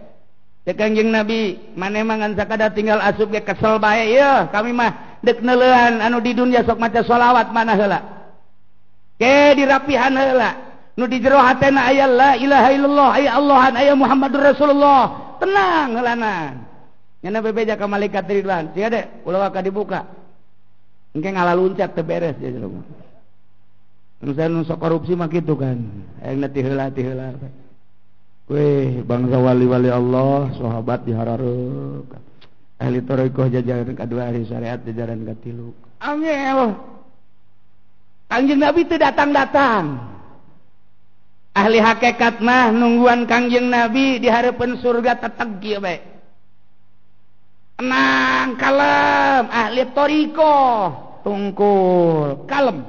cek Kangjeng Nabi, maneh mah ngan sakadar tinggal asup ge kesel bae ieu, kami mah deuk neuleuhan anu di dunya sok maca sholawat mana heula. Ke dirapihan heula. Nu di jero hatena aya la ilaha illallah, aya Allahan, aya Muhammadur Rasulullah. Tenang heulana. Nyana bebeja ka malaikat Ridwan, sia de ulah waka dibuka. Engke ngalaluncat teu beres ya jelema. Nu saya nu sok korupsi mah kitu kan. Hayangna ti heula ti heula. Weh, bangsa wali-wali Allah, sahabat diharareup. Ahli thariqah jajaran kadua, ahli syariat jajaran katilu. Angel. Kangjeng Nabi teu datang-datang. Ahli hakikat mah nungguan Kangjeng Nabi di hareupeun surga teteg kieu bae. Tenang, kalem, ahli thariqah tungkul, kalem.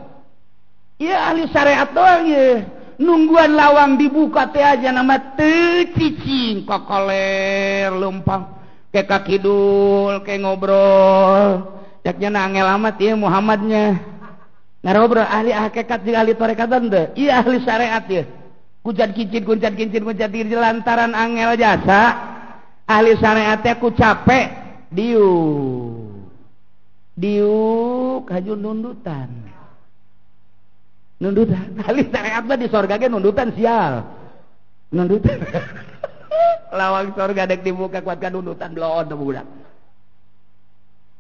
Ieu ahli syariat doang ieu. Nungguan lawang dibuka teh aja nama teu cicing kokoler leumpang ke kakidul ke ngobrol. Caknya angel amat ieu Muhammadnya. Ngarobrol ahli hakikat jeung ahli tarekat teu? Ieu ahli syariat ieu. Kucat kincin kuncat kincin kuncat kincin lantaran angel jasa. Ahli syariat teh ku capek diuk. Diuk haju nundutan. Nundutan. Ahli syariat mah di sorga ge nundutan sial. Nundutan. Lawang sorga dek dibuka kuatkan nundutan bloon teu budak.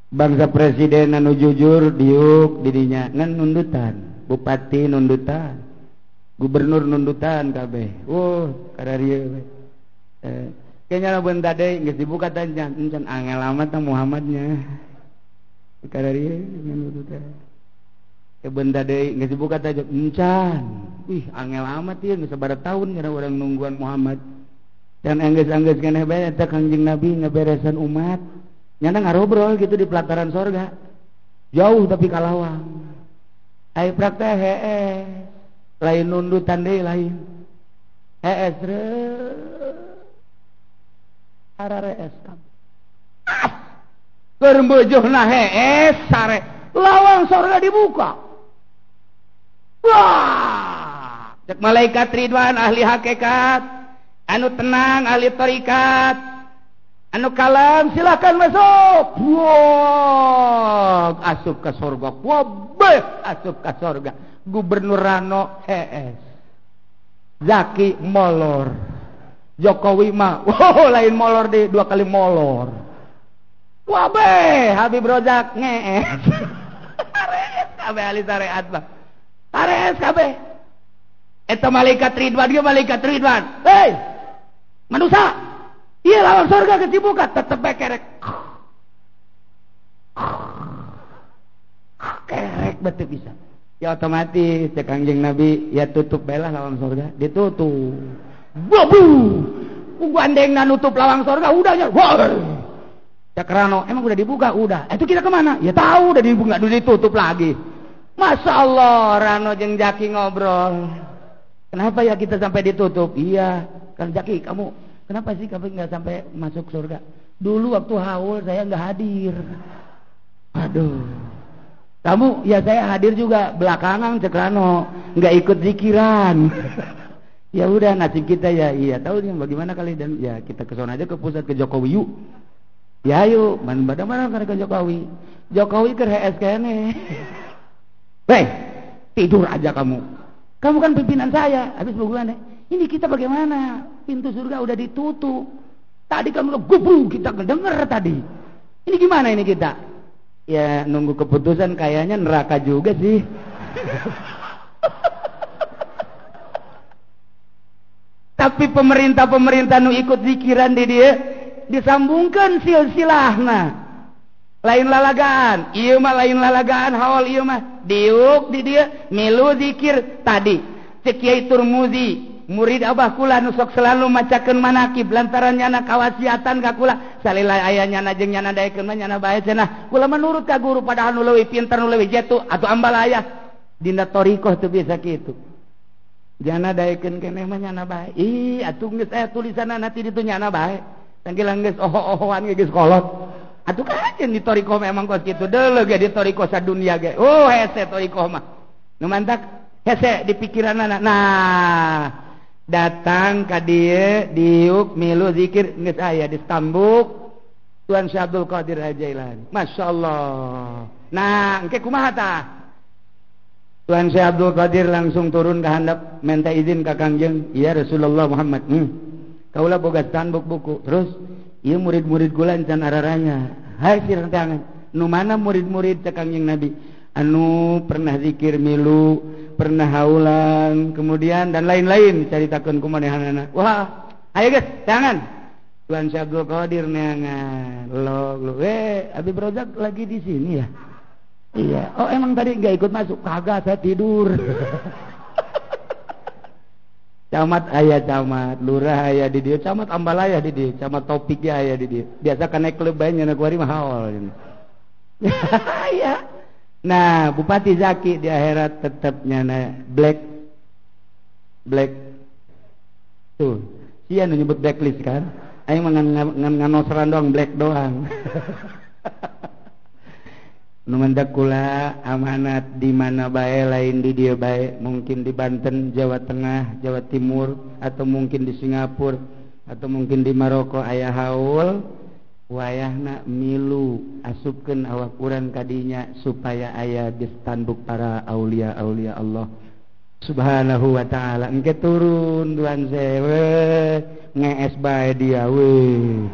Bangsa presiden anu jujur diuk didinya ngan nundutan, bupati nundutan, gubernur nundutan kabeh. Wuh, kararieu we. Kayaknya lamun tade geus dibuka teh encan angel amat tah Muhammadnya. Kararieu nundutan. Benda deui geus dibuka teh encan. Wih, angel amat ieu geus sabaraha tahun kana urang nungguan Muhammad. Dan anggeus-anggeus keneh bae eta Kangjeng Nabi ngaberesan umat. Nyana ngarobrol gitu di pelataran sorga. Jauh tapi kalawang. Ai praktek heeh. Lain nundutan deui lain. Hees ararees kabeh. Keur meujuhna hees sare. Lawang sorga dibuka. Wah, cek malaikat Ridwan ahli hakikat, anu tenang ahli tarikat, anu kalam silakan masuk. Wah, asup ke surga. Wah, asup ke surga. Gubernur Rano hees. Zaki molor. Jokowi mah, wow, lain molor deh, dua kali molor. Wah, Habib Rozak ngees. Ares kabeh ahli syariat mah. Ares kabeh. Eta malaikat Ridwan dia malaikat Ridwan. Hei, manusia, iya lawang surga geus dibuka tetep bae kerek. Kerek betul bisa. Ya otomatis cek Kangjeng Nabi ya tutup bae lah lawang surga, ditutup. Babu, gandengna nutup lawang surga udah nya. Wah. Cek Rano, emang udah dibuka? Udah. Itu kita kemana? Ya tahu udah dibuka, udah ditutup lagi. Masya Allah, Rano jeung Jaki ngobrol. Kenapa ya kita sampai ditutup? Iya, kan Jaki, kamu kenapa sih kamu nggak sampai masuk surga? Dulu waktu haul saya nggak hadir. Aduh. Kamu ya saya hadir juga belakangan cek Rano, nggak ikut zikiran. Ya udah nasib kita ya, iya tahu nih bagaimana kali dan ya kita ke sana aja ke pusat ke Jokowi yuk. Ya ayo, mana mana ke Jokowi. Jokowi ke HS kene. Hei, tidur aja kamu. Kamu kan pimpinan saya. Habis bagaimana? Ini kita bagaimana? Pintu surga udah ditutup. Tadi kamu gubru kita ngedenger tadi. Ini gimana ini kita? Ya nunggu keputusan kayaknya neraka juga sih. Tapi pemerintah-pemerintah nu ikut zikiran di dia disambungkan silsilahna. Lain lalagaan, ieu mah lain lalagaan haul ieu mah. Diuk di dia milu zikir tadi. Cek Kiai Turmuzi, murid abah kula nu sok selalu macakeun manakib lantaran nyana kawasiatan ka kula. Salila aya nyana jeung nyana daekeun mah nyana bae cenah. Kula menurut ka guru padahal nu leuwih pinter nu leuwih jetu atuh ambal aya. Dina thariqah teu bisa kitu. Jana daekeun keneh mah nyana bae. Ih atuh geus aya tulisanna ti ditu nyana bae. Tanggilang geus oho-ohoan ge geus kolot. Atuh kajen di thariqah memang kos kitu deuleu ge di thariqah sadunia ge. Oh hese thariqah mah. Nu mantak hese di pikiranana. Nah, datang ka dieu diuk milu zikir geus aya di stambuk Tuan Syekh Abdul Qadir Al-Jailani. Masyaallah. Nah, engke kumaha tah? Tuan Syekh Abdul Qadir langsung turun ke handap minta izin ka Kangjeng, "Ya Rasulullah Muhammad, kaula boga stambuk buku." Terus ieu murid-murid kula encan araranya. Hai sirang tangan. Nu mana murid-murid cek Kangjeng Nabi? Anu pernah zikir milu, pernah haulan, kemudian dan lain-lain caritakeun ku manehanana. Wah, ayo geus, tangan. Tuan Syekh Abdul Qadir neangan. Log, log. Abi Rozak lagi di sini ya? Iya. Oh, emang tadi enggak ikut masuk? Kagak, saya tidur. Camat aya camat, lurah aya di dieu, camat ambalaya di dieu, camat Taufik ge aya di dieu. Biasa kan naik klub bae nya kuari mah haol. Iya. Nah, Bupati Zaki di akhirat tetep nyana black black tuh. Sia nu nyebut blacklist kan? Aing mah ngan nganosran doang black doang. Nu mendak kula amanat di mana bae lain di dieu bae, mungkin di Banten, Jawa Tengah, Jawa Timur, atau mungkin di Singapura, atau mungkin di Maroko aya haul, wayahna milu asupkeun awak urang kadinya supaya aya di stambuk para aulia-aulia Allah Subhanahu wa ta'ala. Engke turun Tuan sewe ngees bae dia we.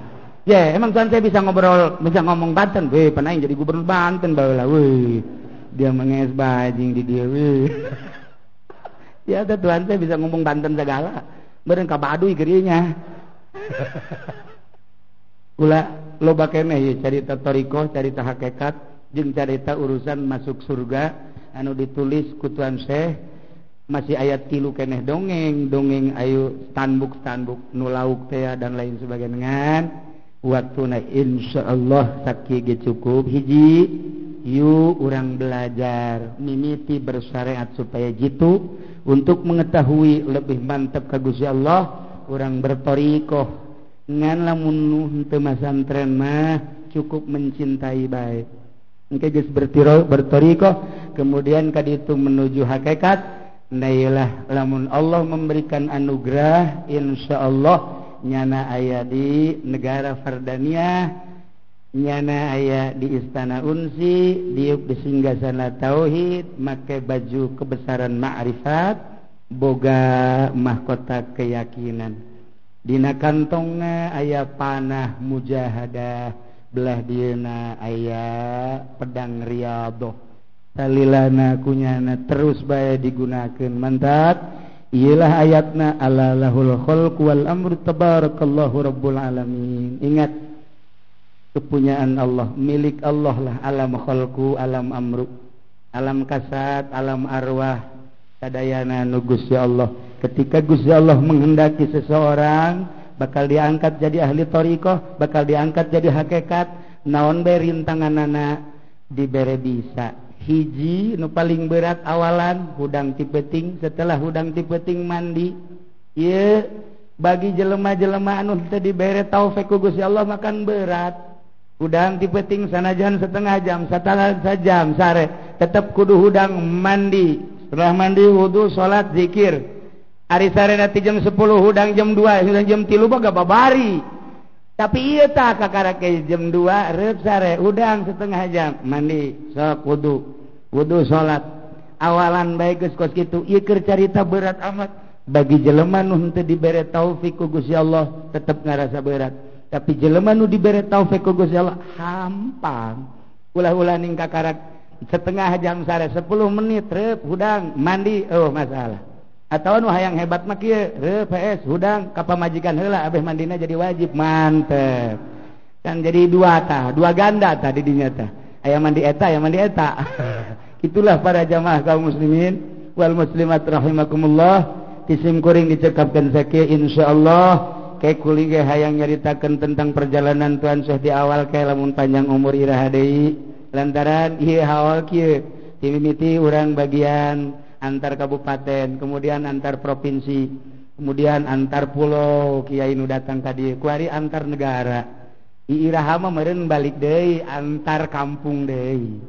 Ya, emang Tuan saya bisa ngobrol, bisa ngomong Banten, weh, pernah jadi gubernur Banten baheula weh. Dia mengees bae jeung di dieu weh. Ya, Tuan saya bisa ngomong Banten segala. Beureun ka Baduy geunya. Kula loba keneh ieu carita thariqah, carita hakikat, jeung carita urusan masuk surga anu ditulis ku Tuan Syekh masih ayat 3 keneh dongeng, dongeng ayu stanbuk-stanbuk nu lauk teh dan lain sebagainya. Ngan waktuna insyaallah sakieu ge cukup hiji yuk urang belajar mimiti bersyariat supaya jitu untuk mengetahui lebih mantap ka Gusti Allah urang berthariqah. Ngan lamun nu henteu masantren mah cukup mencintai bae. Engke geus berthariqah kemudian ka ditu menuju hakikat. Nailah lamun Allah memberikan anugerah insyaallah nyana aya di negara Fardania, nyana aya di Istana Unsi, diuk di singgasana tauhid, make baju kebesaran ma'rifat, boga mahkota keyakinan. Dina kantongna aya panah mujahadah, belah dieuna aya pedang riyadhah. Talilana kunyana terus bae digunakeun. Mantap. Iyalah ayatna ala lahul khalq wal amru tabarakallahu rabbul alamin. Ingat kepunyaan Allah, milik Allah lah alam khalqu, alam amru, alam kasat, alam arwah, sadayana nu Gusti Allah. Ketika Gusti Allah menghendaki seseorang bakal diangkat jadi ahli thariqah, bakal diangkat jadi hakikat, naon bae rintanganana dibere bisa. Hiji nu paling berat awalan hudang ti peuting, setelah hudang ti peuting mandi. Ieu bagi jelema-jelema anu teu dibere taufik ku Gusti Allah makan berat. Hudang ti peuting sanajan setengah jam, satengah sajam sare, tetep kudu hudang mandi. Setelah mandi wudu, salat, zikir. Ari sare nanti jam 10 hudang jam 2, hudang jam 3 boga babari. Tapi ieu tah kakarake jam 2 reup sare hudang setengah jam mandi, sok wudu. Wudu salat. Awalan bae geus kos kitu. Ieu keur carita berat amat. Bagi jelema nu henteu dibere taufik ku Gusti Allah tetep ngarasa berat. Tapi jelema nu dibere taufik ku Gusti Allah hampang. Ulah-ulah ning kakarak setengah jam sare 10 menit reup hudang mandi, oh masalah. Atau nu hayang hebat mah kieu, heuh PS hudang ka pamajikan heula abeh mandina jadi wajib, mantep. Kan jadi dua tah, dua ganda tah di dinya tah. Aya mandi eta, aya mandi eta. Itulah para jamaah kaum muslimin wal muslimat rahimakumullah. Tisim kuring dicekapkan sakieu insyaallah ke kuling ge hayang nyaritakeun tentang perjalanan Tuan Syekh di awal ke lamun panjang umur iraha deui lantaran ieu haol kieu timimiti urang bagian antar kabupaten, kemudian antar provinsi, kemudian antar pulau, kiai nu datang ka dieu, kuari antar negara. Iraha mah meureun balik deui antar kampung deui.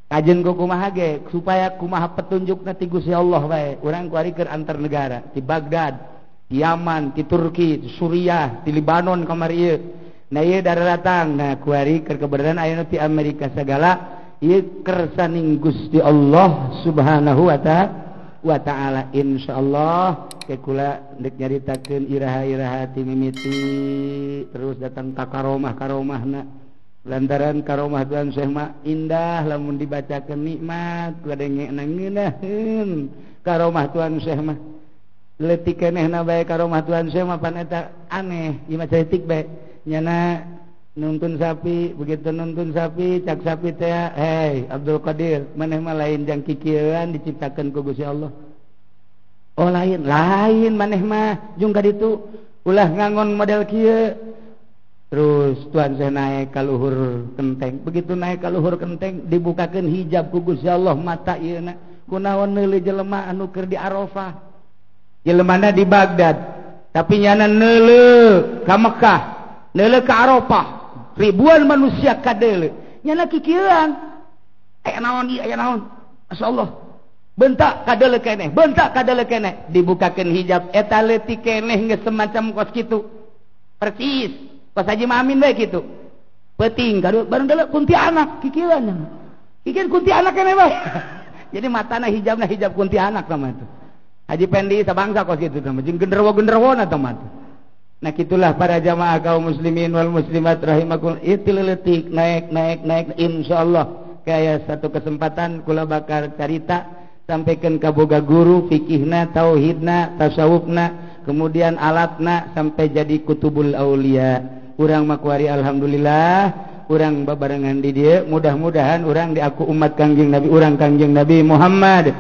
Kajen ku kumaha ge supaya kumaha petunjukna ti Gusti Allah bae. Urang kuari keur antar negara, di Baghdad, di Yaman, di Turki, di Suriah, di Libanon kamari ieu. Nah ieu daratang, nah kuari keur kebenaran aya ti Amerika segala. Ieu kersaning Gusti Allah Subhanahu wa ta'ala. Insyaallah ke kula ndek nyaritakeun iraha-iraha ti mimiti terus datang ka karomah-karomahna lantaran karomah Tuan Syekh mah indah lamun dibacakeun nikmat kadengekna ngeunaheun karomah Tuan Syekh mah leutik kenehna bae karomah Tuan Syekh mah pan eta aneh ieu mah ceutik bae nyana nuntun sapi, begitu nuntun sapi, cak sapi teh, hei Abdul Qadir, maneh mah lain jang kikieuan diciptakeun ku Gusti Allah. Oh lain, lain maneh mah jung ka ditu ulah ngangon model kieu. Terus Tuan Syekh naik ka luhur kenteng, begitu naik ka luhur kenteng dibukakeun hijab ku Gusti Allah mata ieuna. Kunaon neuleuh jelema anu keur di Arafah. Jelemana di Baghdad, tapi nyana neuleuh ka Mekah, neuleuh ka Arafah. Ribuan manusia kadeule nyana kikieuan aya naon ieu aya naon masyaallah bentak kadeule keneh bentak kadeule keneh dibukakeun hijab eta leutik keneh geus semacam kos kitu persis kos Haji Mamin bae kitu peuting kadu bareng deuleu kuntianak kikieuan kikieuan kuntianak keneh bae. Jadi matana hijabna hijab kuntianak sama itu Haji Pendi sabangsa kos kitu tah jeung genderuwo-genderuwona tah mah. Nah itulah para jamaah kaum muslimin wal muslimat rahimakumullah. Itu leletik naik naik naik insyaallah kayak satu kesempatan kula bakal carita sampaikan ka boga guru fikihna, tauhidna, tasawufna, kemudian alatna sampai jadi kutubul aulia. Urang makuari alhamdulillah, urang babarengan di dieu, mudah-mudahan urang diaku umat Kangjeng Nabi, urang Kangjeng Nabi Muhammad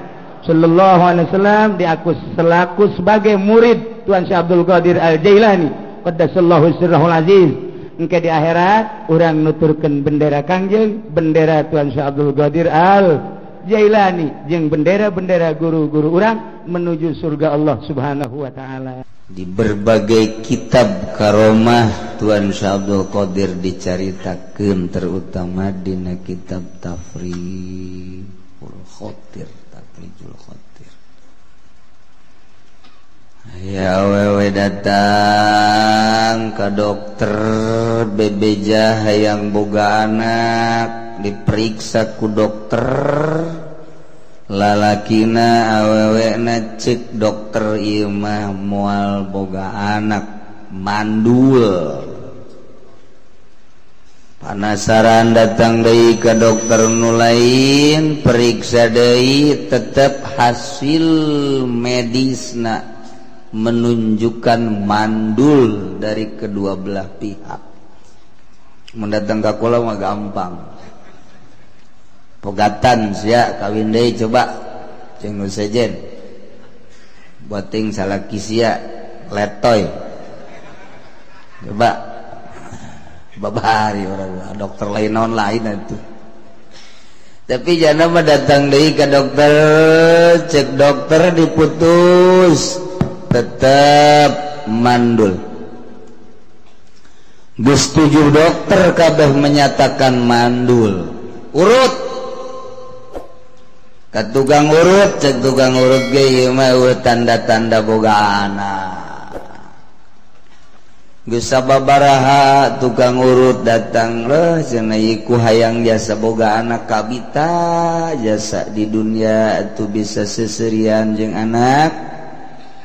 sallallahu alaihi wasallam diaku selaku sebagai murid Tuan Syekh Abdul Qadir Al-Jailani qaddasallahu sirrahul aziz. Engke di akhirat urang nuturkeun bendera Kangjeng, bendera Tuan Syekh Abdul Qadir Al-Jailani jeung bendera-bendera guru-guru urang menuju surga Allah Subhanahu wa taala. Di berbagai kitab karomah Tuan Syekh Abdul Qadir dicaritakeun terutama dina kitab Tafrijul Khotir. Tafrijul Khotir. Ya awewe datang ke dokter bebeja hayang boga anak diperiksa ku dokter lalakina awewena cek dokter ieu mah moal boga anak mandul. Panasaran datang deui ka dokter nu lain periksa deui tetep hasil medisna menunjukkan mandul dari kedua belah pihak. Mendatang ka kula mah gampang. Pegatan sia kawin deui coba jeung nu sejen. Boting salaki sia letoy. Coba babari orang dokter lain naon lain atuh. Tapi jana mah datang deui ka dokter, cek dokter diputus tetap mandul. Geus 7 dokter kabeh menyatakan mandul. Urut ka tukang urut, cek tukang urut ge ieu mah tanda-tanda boga anak. Geus sababaraha tukang urut datang leuh cenah ieu ku hayang jasa boga anak kabita jasa di dunia atuh bisa seserian jeung anak.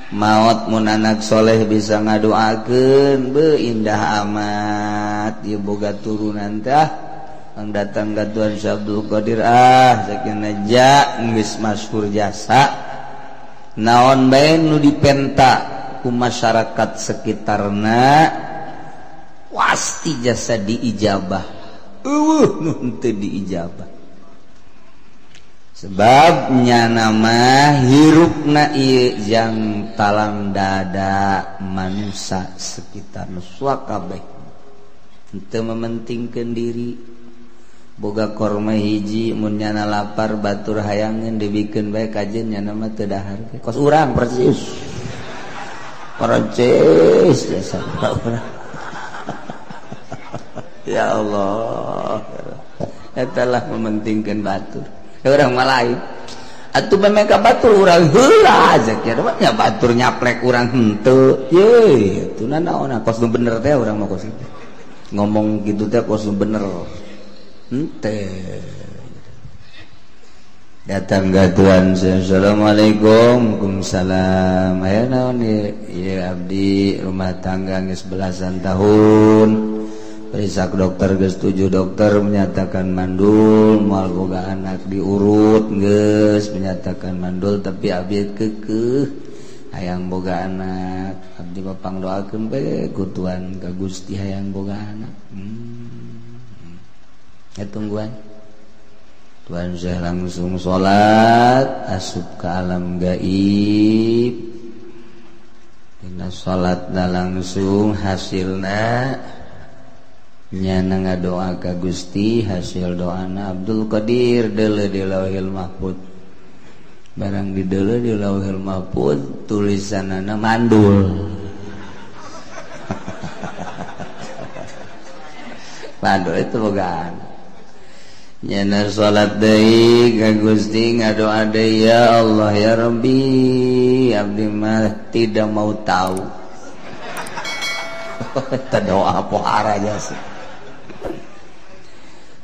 Maot mun anak soleh bisa ngadoakeun beuh indah amat ieu boga turunan tah ang datang ka Tuan Syekh Abdul Qadir ah sakinah ja geus masyhur jasa Naon bae nu dipenta ku masyarakat sekitarna pasti jasa diijabah. Eueuh nu henteu diijabah. Sebab nyana mah hirupna ieu jang talang dada manusia sekitar nu kabeh. Henteu mementingkeun diri. Boga korma hiji mun nyana lapar batur hayangeun dibikeun bae kajeun nyana mah teu dahar. Kos urang persis. Persis jasa urang. Ya Allah. Eta lah mementingkeun batur. Urang mah lain. Atuh memang ka batur urang heula zakir mah nya batur nyaplek urang henteu. Ye, atuh nanaon kos nu bener teh urang mah kos itu. Ngomong gitu teh kos nu bener. Henteu. Datang ka Tuhan, assalamualaikum. Waalaikumsalam. Aya naon ieu? Ieu abdi rumah tangga geus belasan tahun. Periksa dokter geus 7 dokter menyatakan mandul, moal boga anak diurut geus menyatakan mandul tapi abdi keukeuh hayang boga anak. Abdi mah pangdoakeun bae ku Tuhan ka Gusti hayang boga anak. Ya tungguan. Tuhan saya langsung salat asup ke alam gaib. Dina salatna langsung hasilna nyana ngadoa ka Gusti, hasil doana Abdul Qadir deuleu di Lauhil Mahfuz. Barang di deuleu di Lauhil Mahfuz tulisanana mandul. Mandul itu bogaan. Nyana salat deui ka Gusti ngadoa deui, ya Allah ya Rabbi, abdi mah tidak mau tahu. Eta doa pohara jasa.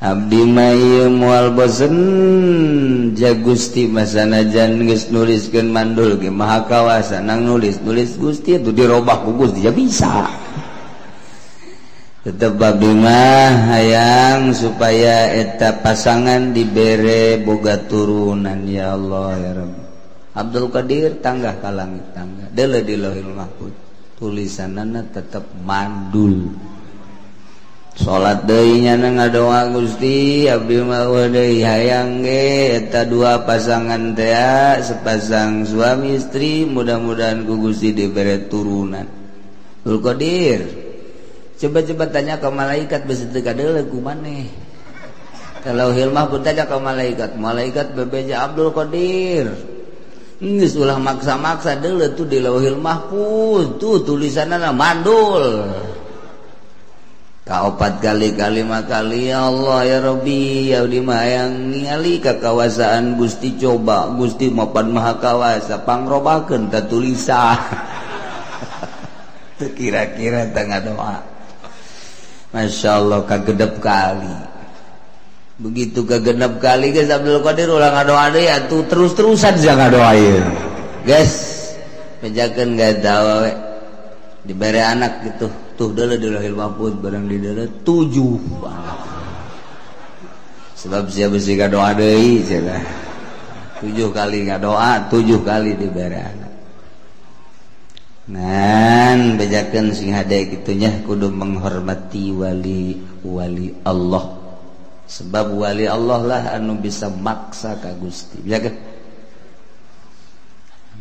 Abdi mah ieu moal bosen ja Gusti mah sanajan geus nuliskeun mandul ge maha kawasa nang nulis-nulis Gusti atuh dirobah ku Gusti ya bisa. Tetep abdi mah hayang supaya eta pasangan dibere boga turunan ya Allah ya Rabbi. Abdul Qadir tanggah ka langit tangga deuleu di Lauhil Mahfuz tulisanana tetep mandul. Salat deui nyana ngadoa Gusti abdi mah deui hayang ge eta dua pasangan teh sepasang suami istri mudah-mudahan ku Gusti dibere turunan. Abdul Qadir coba-coba tanya ke malaikat besi teu kadeuleu ku maneh. Kalau hilmah pun tanya ke malaikat, malaikat bebeja Abdul Qadir. Geus ulah maksa-maksa deuleu tuh di Lauhil Mahfuz tuh tulisanna mandul. Ka opat kali kalima kali ya Allah ya Rabbi abdi mah hayang ningali ka kawasaan Gusti coba Gusti mapan maha kawasa pangrobakeun ta tulisan. Teu kira-kira teu doa. Masya Allah kagedep kali. Begitu kagenep kali guys Abdul Qadir ulah ngadoa deui atuh terus-terusan sia ngadoa ieu. Guys, bejakeun gak tahu we. Dibere anak gitu. Tuh deuleu di Lauhil Mahfuz barang di deuleu 7 anak. Sebab sia besi ngadoa deui cenah. 7 kali ngadoa, 7 kali dibere anak. Ngan bejakeun sing hade kitunya kudu menghormati wali-wali Allah. Sebab wali Allah lah anu bisa maksa ka Gusti. Bejakeun.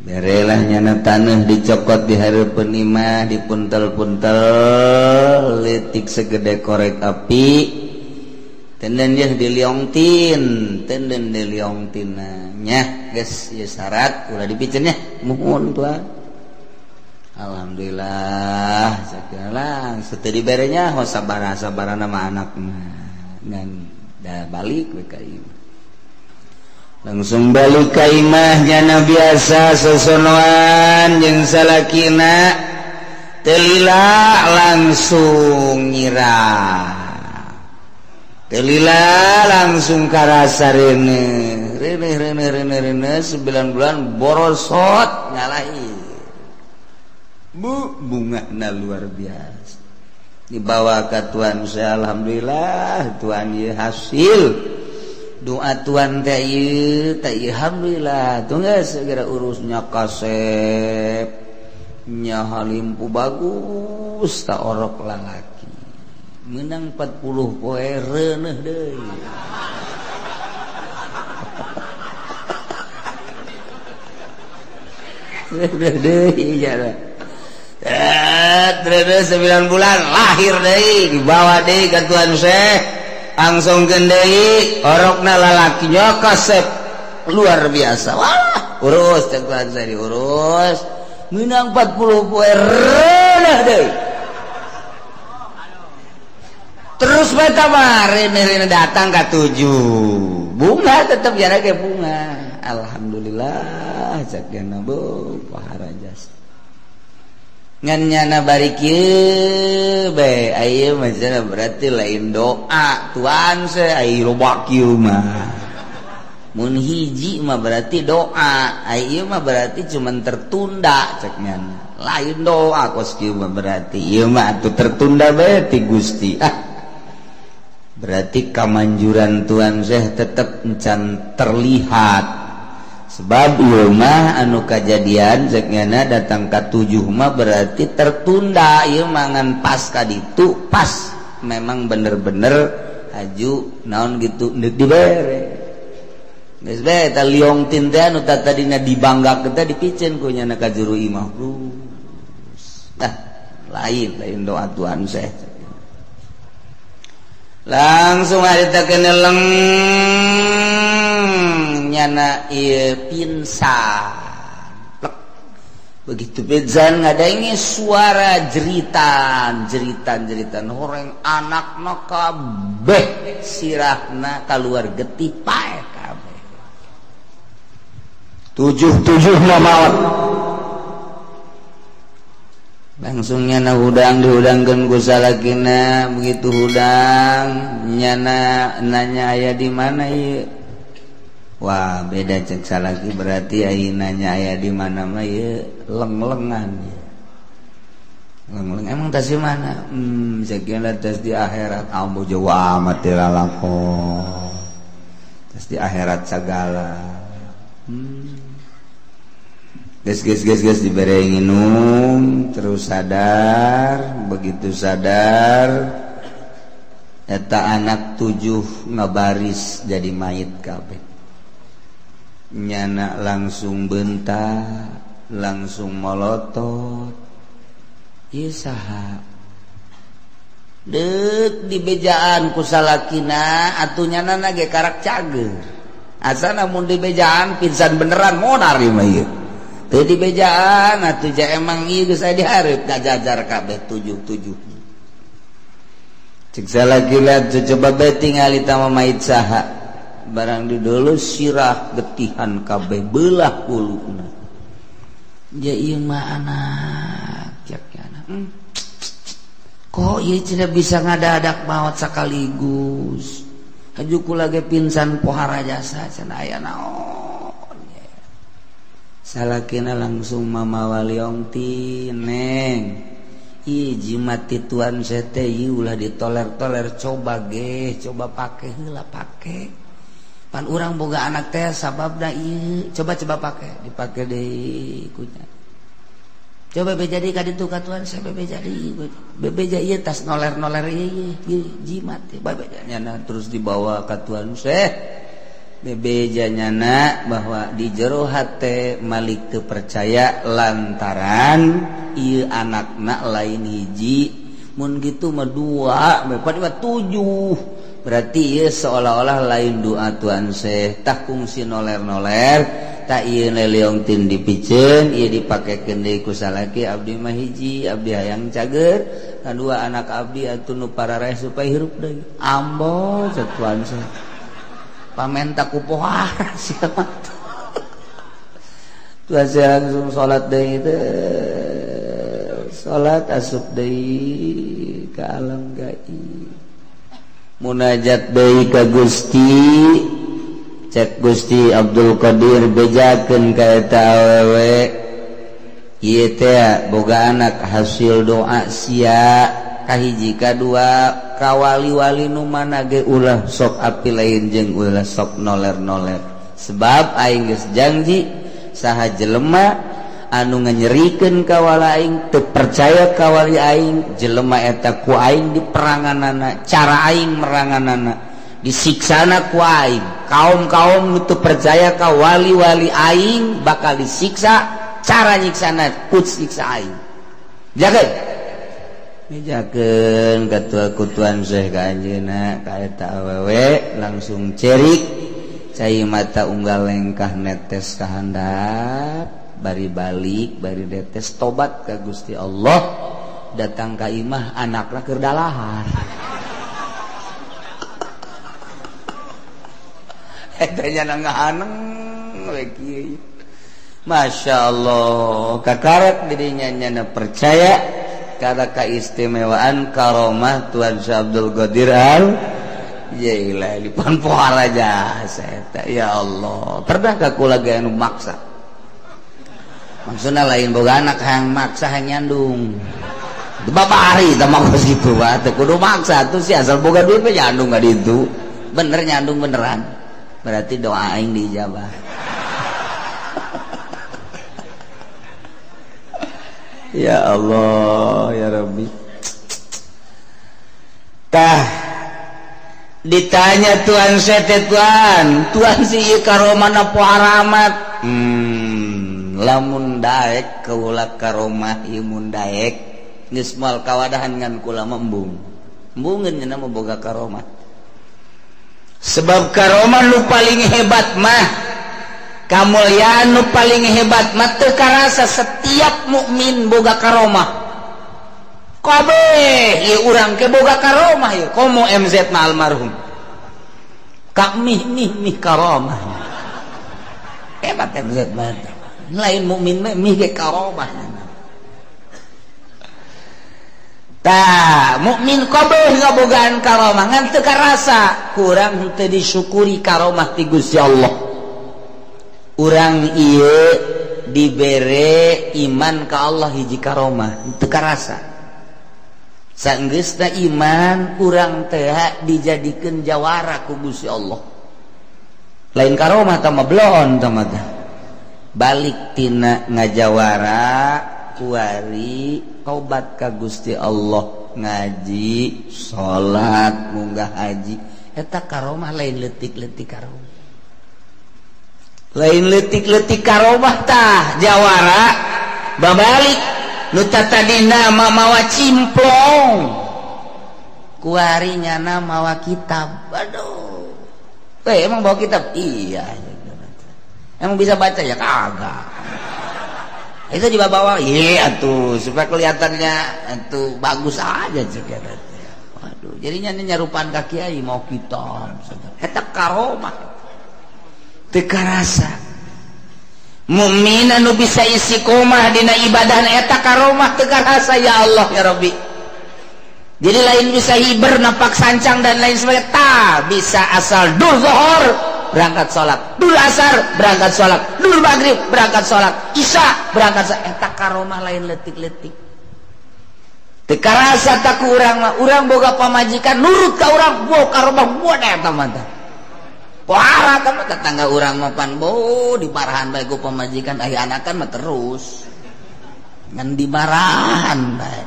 Berelah nyana taneuh dicokot di hareupeun imah, dipuntel-puntel leutik segede korek api. Tenden yeuh diliongtin, tenden diliongtina. Nyah geus ieu syarat ulah dipiceun nya. Muhun tuan. Alhamdulillah segala setelah diberenya ho sabara-sabarana mah anakna ngan da balik we ka imah. Langsung balik ka imah nyana biasa sosonoan jeung salakina teu lila langsung nyirah. Teu lila langsung karasa reuneuh reuneuh reuneuh reuneuh reuneuh 9 bulan borosot ngalahi. Bu bungana luar biasa. Dibawa ke Tuhan saya alhamdulillah Tuhan ieu hasil Doa tuan teh ieu teh alhamdulillah tuh geus segera urusnya kasep nya halimpu bagus ta orok lalaki menang 40 poe reuneuh deui. Reuneuh deui jara. Terus 9 bulan lahir deui dibawa deui ka tuan Syekh langsung deui orokna lalakinya kasep luar biasa. Wah, urus cek tuan Syekh diurus menang 40 poe reuneuh deui. Terus beta mah datang ka 7 bunga tetep jara ge bunga. Alhamdulillah cek geuna bu paharajas. Ngan nyana bari kieu bae aya mah berarti lain doa tuan se ai loba kieu mah. Mun hiji mah berarti doa, ai ieu mah berarti cuman tertunda cek nyana. Lain doa kos kieu mah berarti ieu mah atuh tertunda bae ti Gusti. Ah. Berarti kamanjuran tuan Syekh tetep encan terlihat. Sebab ieu mah anu kajadian cek nyana datang ka 7 mah berarti tertunda ieu mah ngan pas ka ditu pas memang bener-bener haju naon gitu deuk dibere. Geus bae eta liong tin teh anu tadina dibanggakeun teh dipiceun ku nyana ka juru imah. Tah lain doa Tuhan Syekh. Langsung harita keneleng nyana ieu pingsan. Plek. Begitu pingsan ngadaengi suara jeritan, jeritan, jeritan horeng anakna kabeh sirahna kaluar getih paeh kabeh. 7-7 maot. Langsung nyana hudang dihudangkeun ku salakina, begitu hudang nyana nanya aya di mana ieu. Wah, beda cek salaki berarti aya nanya aya di mana mah ieu leng-lengan. Leng-leng emang tas di mana? Sekian tas di akhirat. Ambo jauh amat teh lalakon. Tas di akhirat sagala. Ges ges ges ges dibere nginum terus sadar, begitu sadar eta anak 7 ngabaris jadi mayit kabeh. Nyana langsung bentak, langsung molotot. Ieu saha? Deuk dibejaan ku salakina atuh nyana ge karak cager. Asana mun dibejaan pingsan beneran modar ieu mah ieu. Teu dibejaan atuh ja emang ieu geus aya dihareup ngajajar kabeh 7-7. Cek salakina coba bae tingali tama mayit saha. Barang didulu sirah getihan kabeh belah huluna. Ja ieu mah anak cek anak. Kok ieu cenah bisa ngadadak maot sakaligus. Haju kula ge pingsan pohara jasa cenah aya naon. Salakina langsung mamawa liong ti neng. Ih jimat ti tuan sete ieu ulah ditoler-toler coba ge, coba pake heula pake. Pan urang boga anak teh sababna ieu coba-coba pake, dipake deui kunya. Coba be jadi ka ditu ka tuan saya be jadi. Bebeja ieu tas noler-noler ieu jimat teh bae nyana terus dibawa ka tuan Syekh. Bebeja nyana bahwa di jero hate Malik teu percaya lantaran ieu anakna lain hiji mun kitu mah 2 mah 7 berarti ieu seolah-olah lain doa Tuhan Syekh tah kungsi noler-noler tak ieu leleong tin dipiceun ieu dipakekeun deui ku salaki abdi mah hiji abdi hayang cager kadua anak abdi atuh nu parareh supaya hirup deui ambo cek Tuhan Syekh pamenta ku pohara siapa tuh saya langsung salat deui teh salat asup deui ka alam gaib munajat deui ka Gusti cek Gusti Abdul Qadir bejakeun ka eta awewe ieu teh boga anak hasil doa sia Kahiji kadua kawali-wali nu mana ge ulah sok api lain jeung ulah sok noler-noler. Sebab aing geus janji saha jelema anu nganyerikeun ka wali aing, teu percaya ka wali aing, jelema eta ku aing diperanganana, cara aing meranganana, disiksana ku aing. Kaum-kaum nu teu percaya ka wali-wali aing bakal disiksa, cara nyiksana ku siksa aing. Jaga mijakeun katua kutuan Syekh ka anjeunna ka eta awewe langsung cerik cai mata unggal lengkah netes ka handap bari balik bari netes tobat ka Gusti Allah datang ka imah anakna keur dalahar. Eta nya ngahaneng we kieu. Masya Allah kakarak dirinya nyana percaya karena keistimewaan karomah Tuan Syekh Abdul Qadir Al Jailani panpohara jasa eta ya Allah. Pernah ka kula ge anu maksa, maksudna lain boga anak hayang maksa hayang nyandung bapak hari tah mah kos kitu bae teu kudu maksa tuh si asal boga duit mah nyandung ka ditu bener nyandung beneran berarti doa aing diijabah. Ya Allah ya Rabbi. Tah ditanya Tuhan sete Tuhan, Tuhan si ieu karomahna poharamat. Lamun daek kaula karomah ieu mun daek geus moal kawadahan ngan kula mah embung. Embungeun nya mah boga karomah. Sebab karomah nu paling hebat mah, kamulyaan nu paling hebat mah teu karasa setiap mukmin boga karomah. Kabeh ieu urang ke boga karomah ieu komo MZ mah almarhum. Kak mih mih mih karomah. Hebat MZ mah. Lain mukmin mah mih ge karomah. Tah mukmin kabeh ngabogaan karomah ngan teu karasa kurang henteu disyukuri karomah ti Gusti Allah. Urang ieu dibere iman ka Allah hiji karomah teu karasa. Sanggeusna iman urang teh dijadikeun jawara ku Gusti Allah. Lain karomah tah mah bloon tah mah. Balik tina ngajawara kuari tobat ka Gusti Allah, ngaji, salat, munggah haji. Eta karomah lain leutik-leutik karomah. Lain leutik-leutik karomah tah jawara babalik nu tatadina mawa cimplong kuari nyana mawa kitab. Aduh, emang bawa kitab? Iya. Emang bisa baca ya? Kagak. Itu juga bawa? Iya tuh supaya kelihatannya itu bagus aja juga. Waduh, jadinya nyarupaan ka kiai mau kitab. Eta karomah teu karasa. Mukmin anu bisa istiqomah dina ibadah eta karomah teu karasa ya Allah ya Rabbi. Jadi lain bisa hiber napak sancang dan lain sebagainya, ta bisa asal dur zuhur berangkat salat, dur asar berangkat salat, dur maghrib berangkat salat, isya berangkat salat. Eta karomah lain leutik-leutik. Teu karasa ta ku urang mah, urang boga pamajikan nurut ka urang, bo karomah buat eta mah. Pohara mah tetangga urang mah pan bo dimarahan bae ku pamajikan aya anakan mah terus ngan dimarahan bae.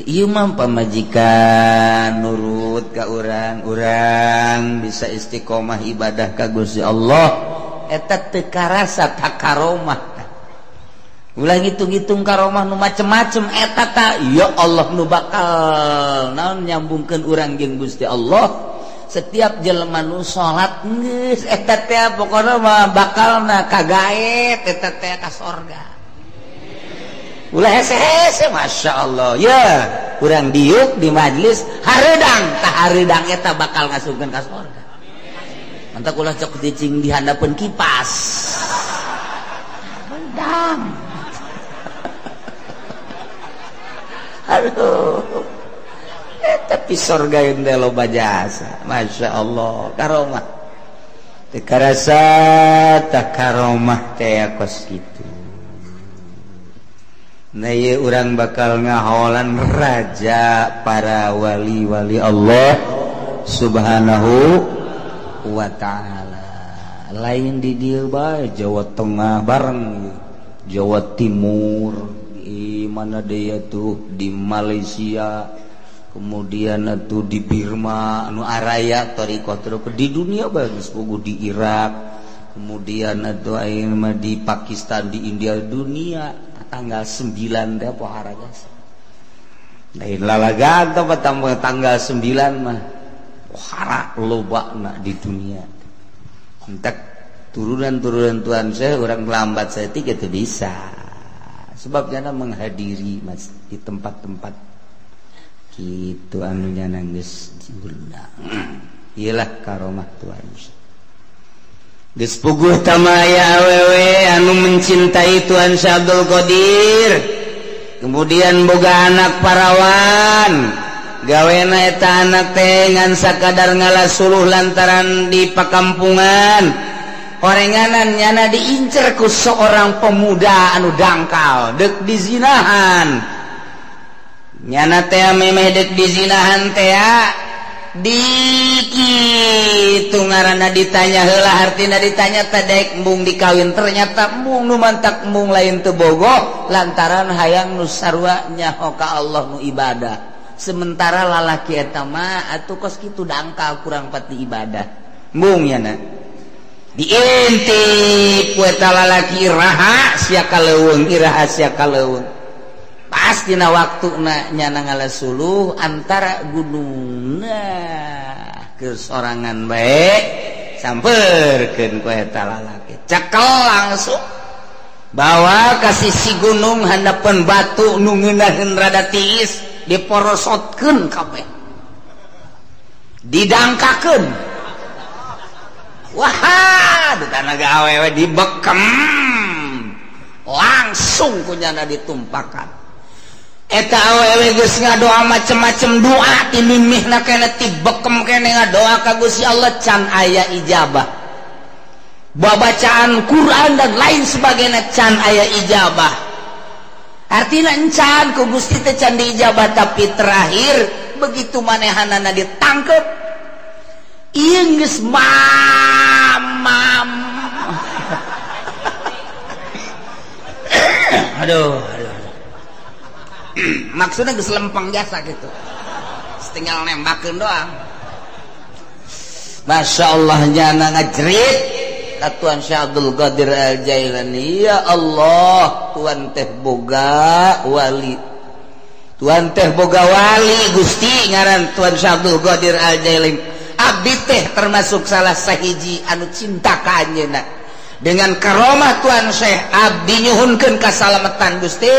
Ieu mah pamajikan nurut ka urang, urang bisa istiqomah ibadah ka Gusti Allah eta teu karasa ta karomah. Ulah ngitung-ngitung karomah nu macem-macem eta ta ya Allah nu bakal naon nyambungkeun urang jeung Gusti Allah. Setiap jelema nu salat geus eta teh pokona mah bakalna kagaet eta teh ka sorga. Ulah hese-hese Masya Allah ya urang diuk di majelis hareudang tah hareudang eta bakal ngasupkeun ka sorga. Mantap ulah cok cicing di handapeun kipas. Hareudang. Aduh. Tapi sorga yang teh loba jasa Masya Allah karomah teu karasa tah karomah teh kos kitu. Nah ieu urang bakal ngaholan raja para wali-wali Allah Subhanahu wa ta'ala. Lain di dieu bae, Jawa Tengah bareng, Jawa Timur, di mana deui tuh, di Malaysia, kemudian atuh di Birma anu araya thariqah di dunia bagus puguh, di Irak, kemudian atuh ayeuna mah di Pakistan, di India, dunia tanggal 9 teh pohara geus. Lain lalagan teh tanggal 9 mah pohara lobana di dunia. Entek turunan-turunan Tuhan saya orang lambat saya tiga itu bisa. Sebab jana menghadiri mas di tempat-tempat gitu anunya nangis diundang. Iyalah karomah Tuhan. Geus puguh tamaya awewe anu mencintai Tuhan Syekh Abdul Qadir. Kemudian boga anak parawan. Gawena eta anak teh ngan sakadar ngalasuluh lantaran di pakampungan. Orenganan nyana diincer ku seorang pemuda anu dangkal deuk dizinahan. Nyana teh memeh deuk dizinahan teh dikitu ngaranna ditanya heula, hartina ditanya teh daek embung dikawin, ternyata embung nu mantak embung lain teu bogoh lantaran hayang nu sarua nyaho ka Allah nu ibadah. Sementara lalaki eta mah atuh kos kitu dangkal kurang pati ibadah. Embung nyana diintip ku eta lalaki iraha sia kaleuweung, iraha sia kaleuweung. Pas dina waktuna nyana ngalasuluh antara gunung nah kesorangan bae samperkeun ku eta lalaki. Cekel langsung bawa ka sisi gunung handapeun batu nu ngeunaheun rada tiis diporosotkeun kabeh. Didangkakeun. Wah, tanaga awewe dibekem. Langsung ku nyana ditumpakan. Eta awewe geus ngadoa macem-macem doa ti mimihna keneh ti bekem keneh ngadoa ka Gusti Allah can aya ijabah. Babacaan Quran dan lain sebagainya can aya ijabah. Artina encan ku Gusti teh can diijabah, tapi terakhir begitu manehanana ditangkep ieu geus mamam. Aduh, aduh. Maksudnya geus lempeng jasa gitu, tinggal nembakeun doang. Masya Allah nyana ngajerit ka Tuhan Syekh Abdul Qadir Al Jailani, ya Allah Tuhan teh boga wali, Tuhan teh boga wali Gusti ngaran Tuhan Syekh Abdul Qadir Al Jailani. Abdi teh termasuk salah sahiji anu cinta ka anjeunna. Dengan karomah Tuhan Syekh abdi nyuhunkeun kasalamatan Gusti.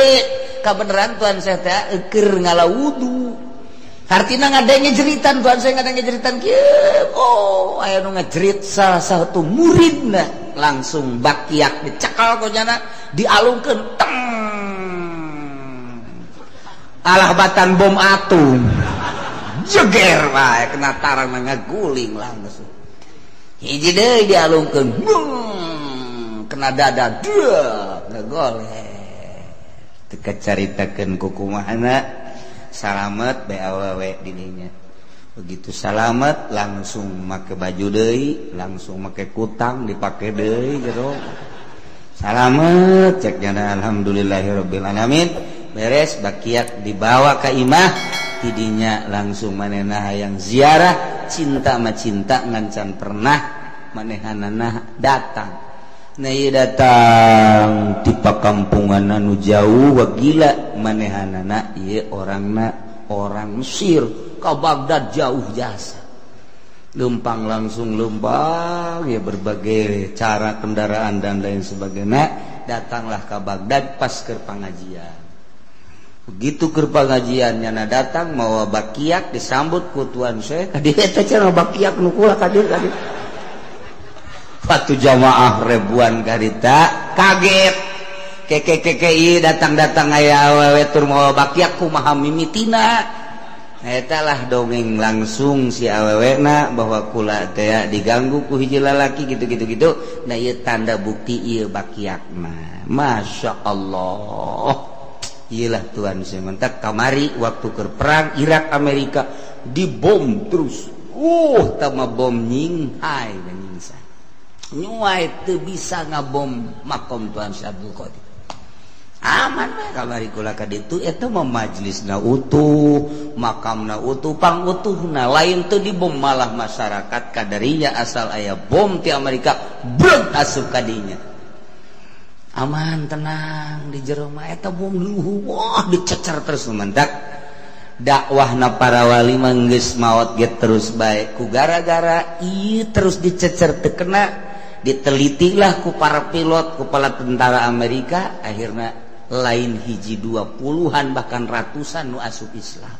Kabeneran Tuhan saya teh keur ngala wudu. Hartina ngadenge jeritan Tuhan saya ngadenge jeritan kieu. Oh, aya nu ngajerit salah satu muridna langsung bakiak dicekal ku nyana dialungkeun teng. Alah batan bom atom. Jeger wae kena tarang ngaguling langsung. Hiji deui dialungkeun. Kena dada deuh ngagoleh. Kecaritakeun kukumahana salamet bae awewe dirinya. Begitu salamet langsung make baju deui, langsung make kutang dipake deui jero. Salamet cek nyana alhamdulillahirabbil alamin. Beres bakiak dibawa ka imah, tidinya langsung manehna hayang ziarah, cinta mah cinta ngan can pernah manehanana datang. Nah ieu datang ti pakampungan anu jauh wagila manehanana ieu orangna orang Mesir ka Baghdad jauh jasa. Lempang langsung lempang ya berbagai cara kendaraan dan lain sebagainya, datanglah ke Baghdad pas keur pangajian. Begitu keur pangajian nyana datang mawa bakiak disambut ku Tuan Syekh. Ka dieu eta cenah bakiak nu kula ka dieu ka dieu. Patu jamaah ribuan karita kaget. Keke datang-datang aya awewe tur mawa bakiak kumaha mimitina. Eta lah dongeng langsung si awewena bahwa kula teh diganggu ku hiji lalaki gitu-gitu gitu. Nah ieu tanda bukti ieu bakiakna. Masya Allah. Iyalah Tuhan sementak kamari waktu keur perang Irak Amerika dibom terus. Tama bom nyinghai dan nyingsa. Nyuai teu bisa ngabom makom Tuhan Syekh Abdul Qadir. Aman mah kamari kula ka ditu eta mah majlisna utuh, makamna utuh, pangutuhna lain teu dibom malah masyarakat kadarinya asal aya bom ti Amerika breg asup ka dinya. Aman tenang di jero mah eta bom luhu wah dicecer terus mendak dakwahna para wali mah geus maot ge terus bae ku gara-gara ieu terus dicecer teu kena ditelitilah ku para pilot kepala tentara Amerika akhirna lain hiji dua puluhan bahkan ratusan nu asup Islam.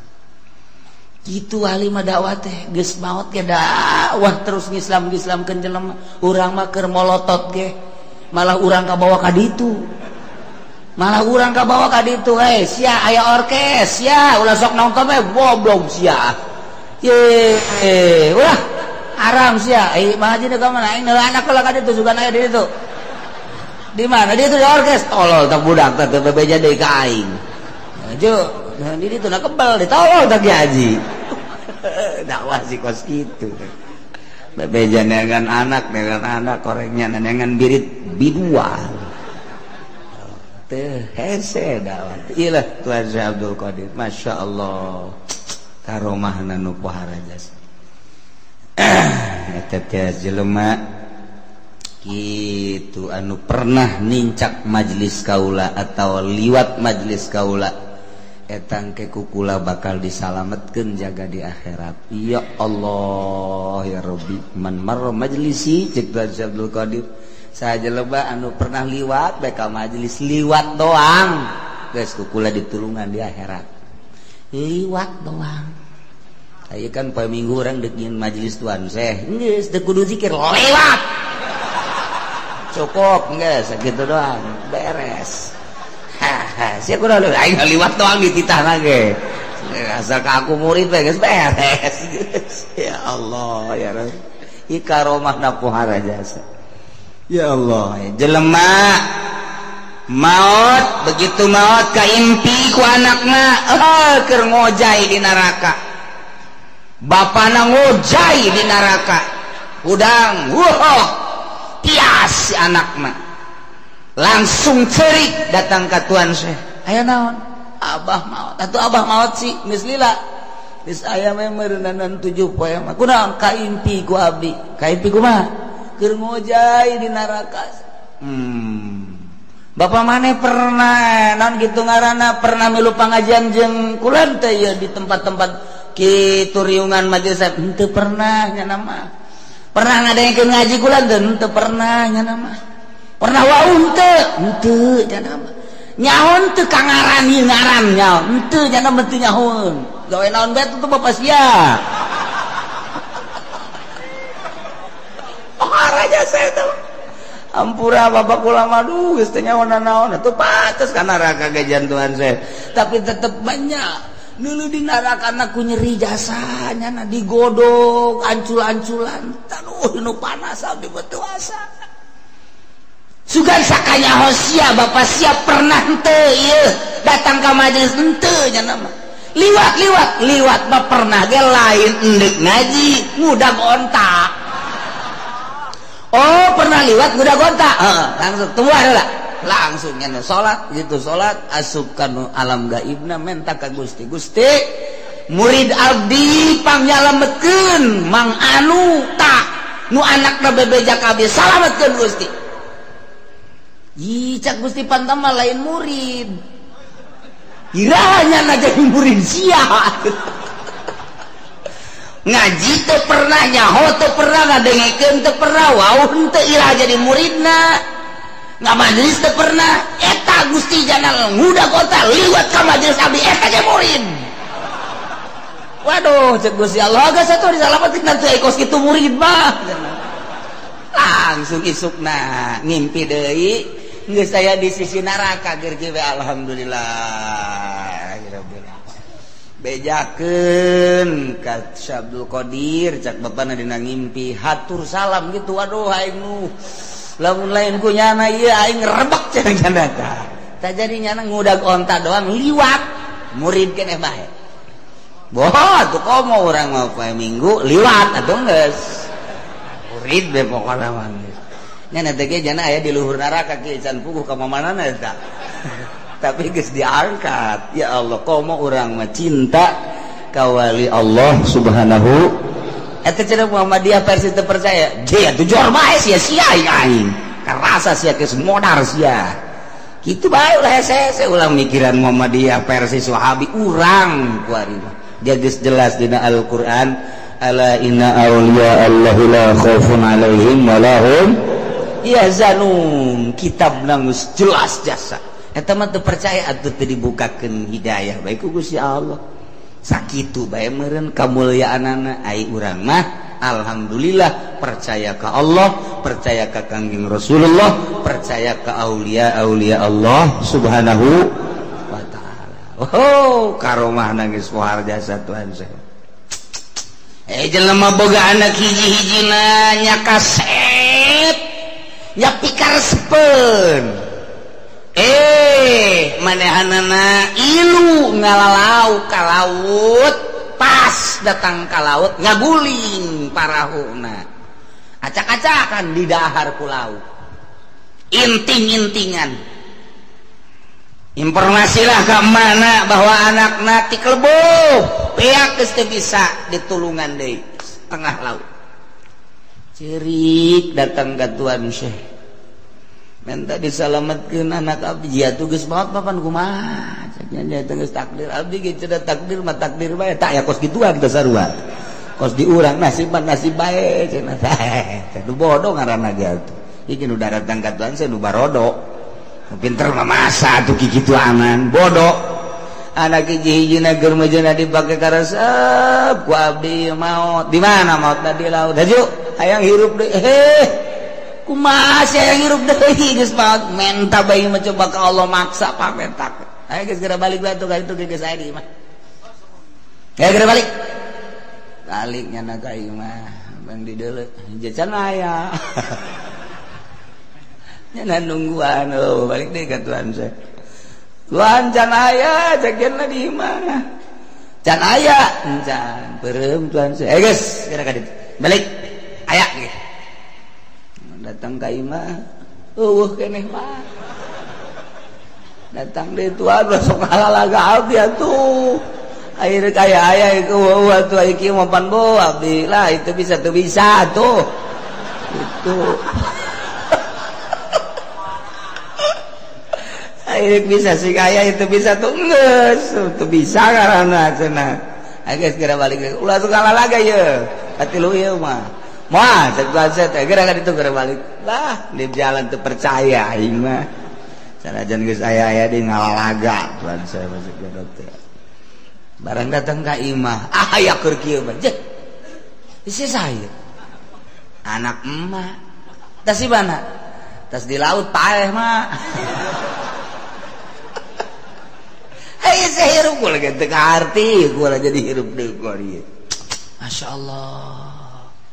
Kitu wali mah dakwah teh geus maot ge dakwah terus ngislam-ngislamkeun jelema urang mah keur molotot ge malah urang kabawa ka ditu. Malah urang kabawa ka ditu eh sia aya orkes sia ulah sok nonton we goblok sia. Ye ulah haram sia ai mah haji ka mana aing anak lah ka ditu sugan aya di ditu. Di mana dia itu di orkes tolol tak budak teh bebeja deui ka aing. Ajo di ditu na kebel ditolol tak haji. Dakwah sih kos kitu. Bebeja neangan anak korengnya neangan birit bidua. Teu hese dakwah. Iyalah Tuhan Syekh Abdul Qadir. Masya Allah. Karomahna nu pohara jasa. Eta teh jelema gitu anu pernah nincak majelis kaula atau liwat majelis kaula etang ke kukula bakal disalametkeun jaga di akhirat. Ya Allah ya Rabbi man marra majlisi cek Tuhan Syekh Abdul Qadir saja leba anu pernah liwat bae ka majelis liwat doang geus kukula ditulungan di akhirat liwat doang. Aya kan poe minggu urang deuk nyin majelis Tuhan Syekh geus teu kudu zikir lewat cukup geus sakitu doang beres. Haha sia kudu aing liwat doang dititahna ge asal ka aku murid we geus beres. Ya Allah ya Rabb ieu karomahna pohara jasa. Ya Allah jelema maot begitu maot kaimpi ku anakna keur ngojay di neraka bapana ngojay di neraka udang wah tias si anak mah langsung cerik datang ke Tuhan Syekh aya naon abah maot atuh abah maot sih geus lila geus aya mah meureunana 7 poe mah kunaon kaimpi ku abdi kaimpi kumaha keur ngojay di neraka. Bapak maneh pernah naon kitu ngaranna pernah milu pangajian jeung kula teh ieu di tempat-tempat kitu riungan majelis henteu pernah nya mah. Pernah ngadengkeun ngaji kula teu henteu pernah nya mah. Pernah wau henteu henteu nya mah. Nyaho teu ka ngaran ieu ngaran nyaho henteu nya mah teu nyahoeun. Gawe naon bae tuh bapak sia. Oh raja saya tuh. Ampura bapak kula mah duh geus teu nyaho naon atuh pantes ka neraka ge jantuhan saya. Tapi tetep banyak nulu di neraka ku nyeri jasanya na digodok ancul-anculan taduh nu panas abdi beuteung asa sugan sakanya hosia bapak siap pernah henteu ieu datang ka majelis henteu nya mah liwat-liwat liwat mah pernah ge lain endek ngaji ngudag onta. Oh pernah liwat ngudag onta heeh langsung tunggu heula langsung nya salat gitu salat asup ka alam gaibna menta ka Gusti Gusti murid abdi pangyalametkeun mang anu tah nu anakna bebeja ka abdi salametkeun Gusti. Ih cak Gusti pantama lain murid irahnya na jadi murid sia. Ngaji teu pernah nyaho teu pernah ngadengekeun teu pernah wau henteu irah jadi muridna nggak majelis teu pernah eta Gusti jana ngudag kota liwat ka majelis abdi eta ge murid. Waduh cek Gusti Allah geus atuh disalamatin nanti kos kitu murid mah. Langsung isukna ngimpi deui geus aya di sisi neraka geur ge alhamdulillah rabbil alamin. Bejakeun ka Syekh Abdul Qadir cak bapana dina ngimpi hatur salam gitu waduh aing nu lamun lain ku nyana ieu aing rebek cenah nyana tah. Tah jadi nyana ngudag onta doang liwat murid keneh bae. Boh tuh komo urang mah poe Minggu liwat atuh geus. Murid be pokona mah geus. Nya teh ge jana aya di luhur neraka kieu can puguh ka mamanana eta. Tapi geus diangkat. Ya Allah, komo urang mah cinta ka wali Allah Subhanahu. Eta cenah Muhammadiyah versi teu percaya. Je atuh jor bae sia-sia aing. Karasa sia geus modar sia. Kitu bae ulah hese-hese ulah mikiran Muhammadiyah versi Wahabi urang kuari mah. Dia geus jelas dina Al-Qur'an, ala inna auliya Allahi la khaufun alaihim wa lahum yahzanun. Kitab geus jelas jasa. Eta mah teu percaya atuh teu dibukakeun hidayah bae ku Gusti Allah. Sakitu bae meureun kamulyaanana ai urang mah alhamdulillah percaya ka Allah, percaya ka Kangjeng Rasulullah, percaya ka aulia-aulia Allah Subhanahu wa taala. Oh, karomah nangis pohar jasa Tuhan saya. Jelema boga anak hiji-hijina nya kasep, nya pikaresepeun. Manehanana ilu ngalalau ka laut, pas datang ka laut ngaguling parahuna. Acak-acakan di dahar ku laut. Inting-intingan. Informasilah ke mana bahwa anakna tikelebo, beak geus teu bisa ditulungan deui tengah laut. Cerik datang ka Tuan Syekh. Minta disalamatkeun anak abdi. Ya tuh geus maot papan kumaha? Cek nya geus takdir abdi ge cenah takdir mah takdir bae. Tak ya kos gituan teh sarua. Kos di urang nasib mah nasib bae cenah. Teh nu bodoh ngaranna ge atuh. Iki nu datang ka Tuhan saya nu barodo. Pinter mah masa atuh kikituanan bodoh. Anak hiji-hijina keur mejeuna dipake karesep ku abdi maot. Di mana maotna di laut? Haju hayang hirup deui. Heh. Kumaha sia yang hirup deui geus maot menta bae mah coba ka Allah maksa pametak. Ayo geus geura balik batu ka ditu geus aya di imah. Ayo geura balik. Balik nyana ka imah, bang di deuleu jajan aya. Nyana nungguan oh balik deui ka Tuhan saya. Tuhan can aya jajanna di imah. Can aya encan peureum Tuhan saya. Ayo geus geura ka ditu. Balik. Aya geus. Datang ka imah eueuh keneh mah datang deui Tuhan sok halalaga abdi atuh akhirnya kaya aya ieu eueuh atuh ieu kieu mah pan bo abdi lah itu bisa teu bisa atuh itu akhirnya bisa sih kaya itu bisa tuh geus teu bisa ngaranna cenah ayo geus geura balik ulah sok halalaga ye atilu ieu mah. Wah, cek teh geura ka ditu geura balik. Lah, di jalan teu percaya aing mah. Sanajan geus aya-aya di ngalalaga Tuhan saya masuk ke dokter. Barang datang ka imah, ah aya keur kieu mah. Jeh. Isi saya. Anak emak. Tas di mana? Tas di laut paeh mah. Hei, saya hirup gua lagi teu kaarti, gua jadi hirup deui gua ieu. Masyaallah.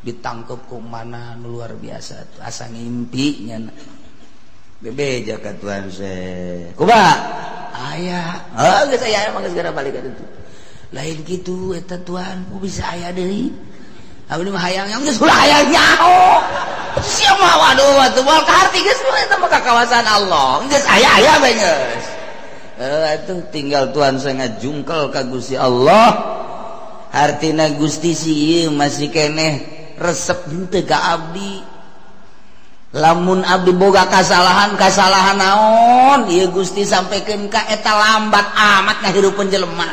Ditangkep ku mana luar biasa tuh asa ngimpi nya bebeja ka Tuhan se kumaha aya heuh geus aya emang geus geura balik ka ditu lain kitu eta Tuhan ku bisa aya deui abdi mah hayang yang geus ulah hayang nyaho sia mah waduh atuh moal kaharti geus eta mah ka kawasan Allah geus aya aya bae geus heuh atuh tinggal Tuhan se ngajungkel ka Gusti Allah hartina Gusti si ieu masih keneh resep henteu ka abdi lamun abdi boga kasalahan kasalahan naon ieu Gusti sampaikan ka eta lambat amat ngahirupeun jelema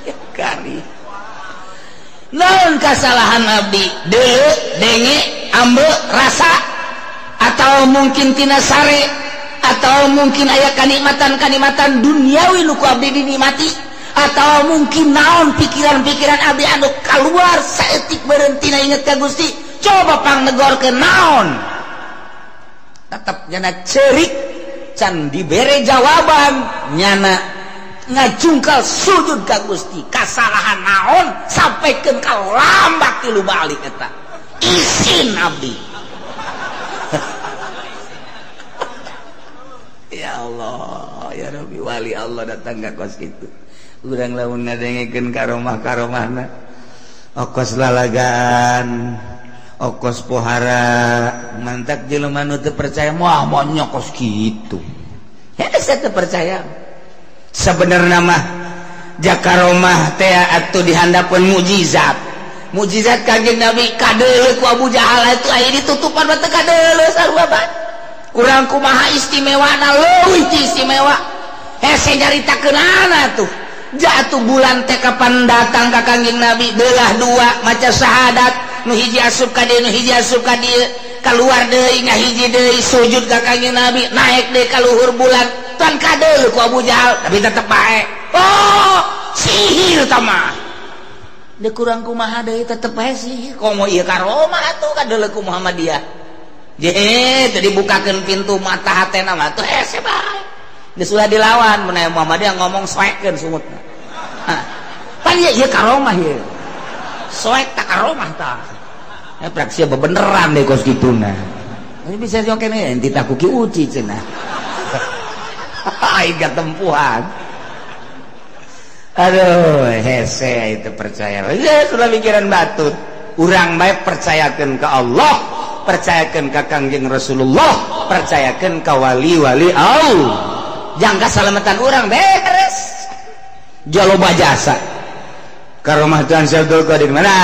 ya kari naon kasalahan abdi deuleu denge ambe rasa atau mungkin tina sare atau mungkin aya kanikmatan-kanikmatan duniawi nu ku abdi dinikmati atau mungkin naon pikiran-pikiran abdi anu keluar saeutik berhenti na inget ka Gusti coba pangnegorkeun naon tetep nyana cerik can dibere jawaban nyana ngajungkal sujud ka Gusti kasalahan naon sampaikan ka lambat tilu balik eta isin abdi. Allah ya Rabbi, wali Allah datang ka kos kitu. Urang lamun ngadengekeun karomah-karomahna okos lalagan, okos pohara, mantak jelema nu teu percaya moal moal kos kitu. Hese teu percaya. Sebenarnya mah jakaromah teh atuh dihandapeun mukjizat. Mukjizat Kanjeng Nabi kadeuleu ku Abu Jahal itu aya ditutupan mah teu kadeuleu sarua bae. Urang kumaha istimewana leuwih ti istimewa. Hese nyaritakeunana tuh. Jatuh bulan teh kapan datang ka Kanjeng Nabi belah dua maca syahadat, nu hiji asup ka dieu, nu hiji asup ka dieu, keluar deui ngahiji deui sujud ka Kanjeng Nabi, naik deui ka luhur bulan. Tuan kadeuleu ku Abu Jahal tapi tetep bae. Oh, sihir tah mah. Deuk kurang kumaha deui tetep bae sihir. Komo ieu karomah atuh kadeuleu ku Muhammadiyah. Je teu dibukakeun pintu mata hatena mah tuh hese bae. Geus ulah dilawan mun aya Muhammadiyah ngomong soekeun sumutna. Pan ieu ieu karomah ieu. Soek tak karomah tah. Eh praksi bebeneran deh kos kituna. Ini bisa jongkene enti tak ku Ki Uci cenah. Aing tempuhan. Aduh, hese itu percaya. Ya sudah pikiran batut. Urang bae percayakeun ka Allah, percayakeun ka Kangjeng Rasulullah, percayakeun ka wali-wali Allah. Jangka salamatan urang beres. Jaloba jasa. Karomah Tuhan Syekh Abdul Qadir mana?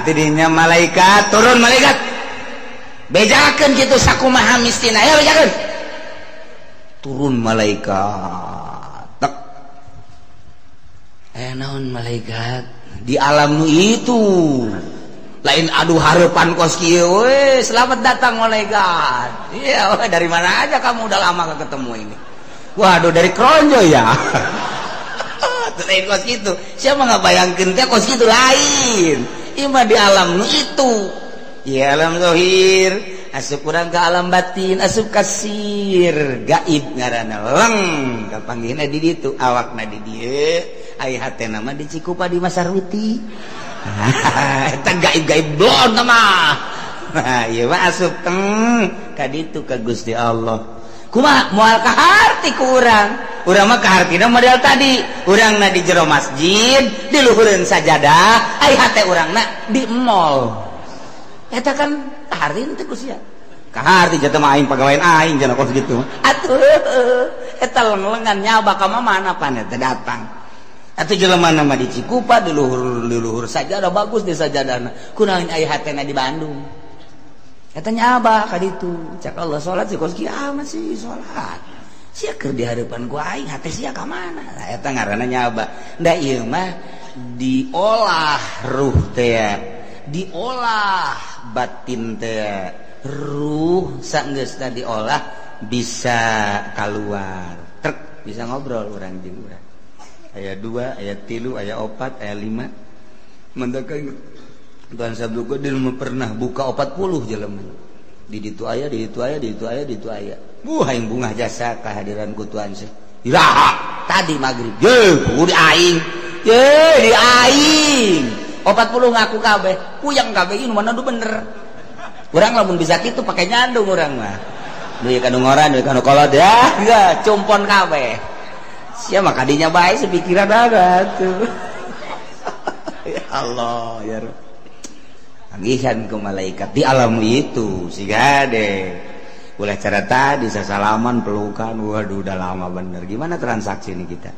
Tidinya malaikat turun malaikat. Bejakeun kitu sakumaha mistina. Ya bejakeun. Turun malaikat. Tek. Naon malaikat di alam nu itu. Lain aduh harapan kos kieu we, selamat datang malaikat. Iya, dari mana aja kamu udah lama gak ketemu ini. Waduh dari Kronjo ya. Lain kos gitu. Siapa nggak bayangkeun teh kos gitu lain. Ima di alam nu itu. Ya alam zahir, asup urang ke alam batin, asup kasir, gaib ngaranna leng kapanggihna di ditu, awakna di dieu, ai hatena mah di Cikupa di Masarwiti. Eta gaib-gaib blon mah. Nah, ieu mah asup teng ka ditu ka Gusti Allah. Kumaha moal kaharti ku urang. Urang mah kahartina model tadi. Urangna di jero masjid, di luhureun sajadah, ai hate urangna di mall. Eta kan kaharti teh ku sia. Kaharti jatuh mah aing pagawean aing cenah kos kitu. Atuh eta leng-lengan nyaba ka mana pan eta datang. Atuh jelema mah di Cikupa di luhur sajadah bagus di sajadahna. Kunaon ai hatena di Bandung. Eta nyaba ka ditu. Cak Allah salat sih kos kiamat sih salat. Sia keur di hareupan ku aing hate sia ka mana? Nah, eta ngaranna nyaba. Da ieu mah diolah ruh teh, diolah batin teh. Ruh saenggeusna diolah bisa keluar. Trek bisa ngobrol urang jeung urang. Aya 2, aya 3, aya 4, aya 5. Mendakan Tuhan Sabtu Qadir pernah buka 40 jelema. Di ditu aya, di ditu aya, di ditu aya, di ditu aya. Buh aing bungah jasa kehadiran ku Tuhan Syekh. Iraha tadi magrib. Ye, di aing. Ye, di aing. 40 ngaku kabeh, puyeng kabeh ieu mana nu bener. Urang lamun bisa kitu pake nyandung urang mah. Duit ka nu ngoran, duit ka nu kolot ya, enggak cumpon kabeh. Sia mah kadinya bae sepikiran ada tuh. Ya Allah ya Rabb. Panggihan ke malaikat di alam itu siga deh. Ulah cara tadi sasalaman pelukan, waduh udah lama bener. Gimana transaksi ini kita?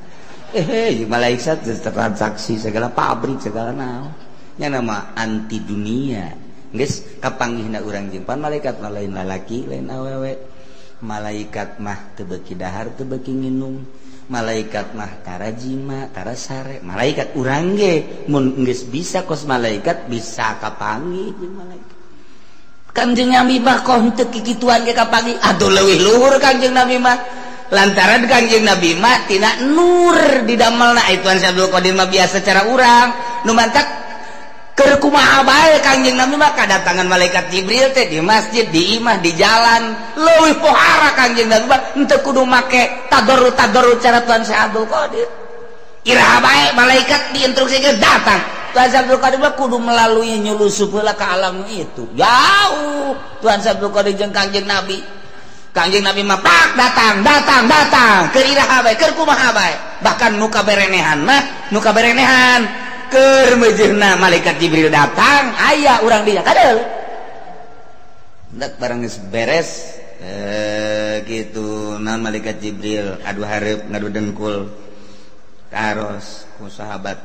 Malaikat transaksi segala pabrik segala naon. Nya nama anti dunia. Geus kapanggihna urang jeung pan malaikat mah lain lalaki lain awewe. Malaikat mah teu beuki dahar teu beuki nginum. Malaikat mah tara jima tara sare. Malaikat urang ge mun geus bisa kos malaikat bisa kapanggih jeung malaikat. Kangjeng Nabi mah koh teu kikituan ge kapanggih. Aduh leuwih luhur Kangjeng Nabi mah. Lantaran Kangjeng Nabi mah tina nur didamelna. Tuan Syekh Abdul Qadir mah biasa cara urang nu mantak keur kumaha bae Kangjeng Nabi mah kadatangan malaikat Jibril teh di masjid, di imah, di jalan. Leuwih pohara Kangjeng Nabi mah henteu kudu make tadarru-tadarru cara Tuan Syekh Abdul Qadir. Iraha bae malaikat diinstruksikeun datang. Tuan Syekh Abdul Qadir mah kudu melalui nyulusup heula ka alam itu. Jauh Tuan Syekh Abdul Qadir jeung Kangjeng Nabi. Kangjeng Nabi mah pak datang datang datang keur iraha bae keur kumaha bae bahkan nu kaberenehan mah nu kaberenehan keur meujeuhna malaikat Jibril datang aya urang dinya kadeul ndak barang geus beres gitu nah malaikat Jibril adu hareup ngadu dengkul taros ku sahabat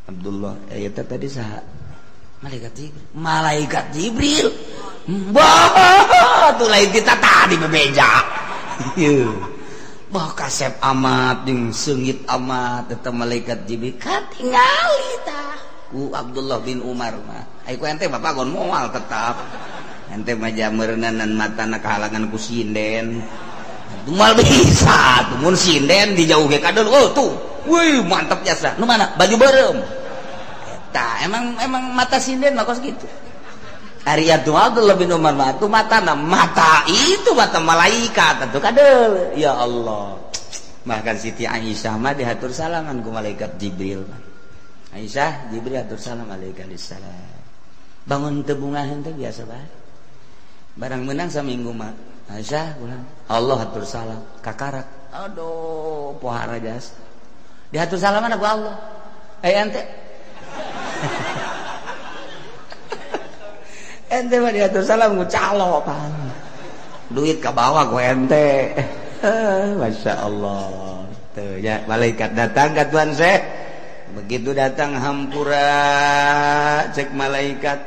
Abdullah eta tadi saha malaikat Jibril malaikat Jibril bah tuh lain kita tadi bebeja bah kasep amat jeung seungit amat eta malaikat Jibril katingali tah ku Abdullah bin Umar mah ai ku ente bapak gon moal tetap ente mah jameureunnan matana kahalangan ku sinden moal bisa tuh mun sinden dijauh ge kadol oh tuh wih mantap jasa nu mana baju beureum eta emang emang mata sinden mah kos kitu ari atuh Abdullah bin Umar mah atuh matana mata itu mata malaikat atuh kadel ya Allah bahkan Siti Aisyah mah dihatur salaman ku malaikat Jibril Aisyah Jibril hatur salam alaihi bangun teu bungaheun teh biasa bae barang menang saminggu mah Aisyah ulang Allah hatur salam kakarak aduh pohara jas dihatur salaman ku Allah ente ente mah diatur salam ku calo pan duit ka bawah ku ente Masya Allah tuh ya malaikat datang ka Tuan Syekh begitu datang hampura cek malaikat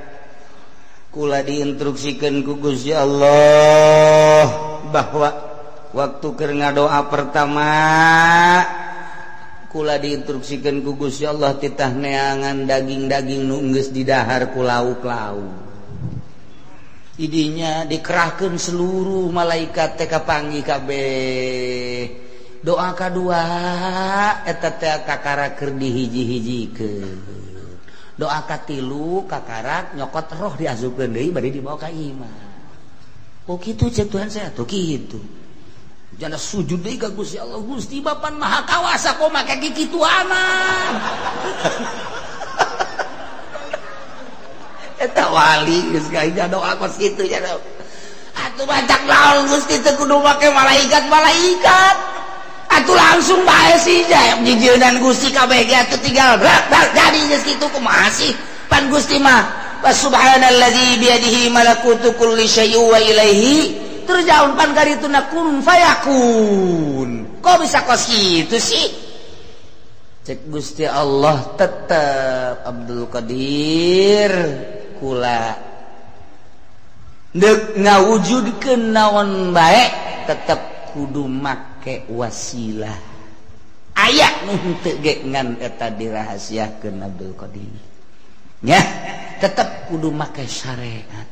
kula diinstruksikeun ku Gusti Allah bahwa waktu keur ngadoa pertama kula diinstruksikeun ku Gusti Allah titah neangan daging-daging nu geus didahar ku lauk-lauk idinya dikerahkan seluruh malaikat teh kapanggih kabeh doa kadua eta teh kakara keur dihiji-hijikeun doa katilu kakarak nyokot roh diasupkeun deui bari dibawa ka imah oh kitu cek Tuhan saya tuh kitu jana sujud deui ka Gusti Allah Gusti Bapan Maha Kawasa kok make kitu aman eta wali geus gaja doa kos kitu nya atuh bacak naon Gusti teu kudu make malaikat-malaikat atuh langsung bae sih jijeunan Gusti kabeh ge atuh tinggal rak jadi geus kitu kumaha sih pan Gusti mah subhanallazi biyadihi malakutu kulli syai'in wa ilaihi turja'un pan karituna kun fayakun kok bisa kos kitu sih cek Gusti Allah tetep Abdul Qadir kula deuk ngawujudkeun naon bae tetep kudu make wasilah aya nu henteu ge ngan eta dirahasiakeun Abdul Qadir nya tetep kudu make syariat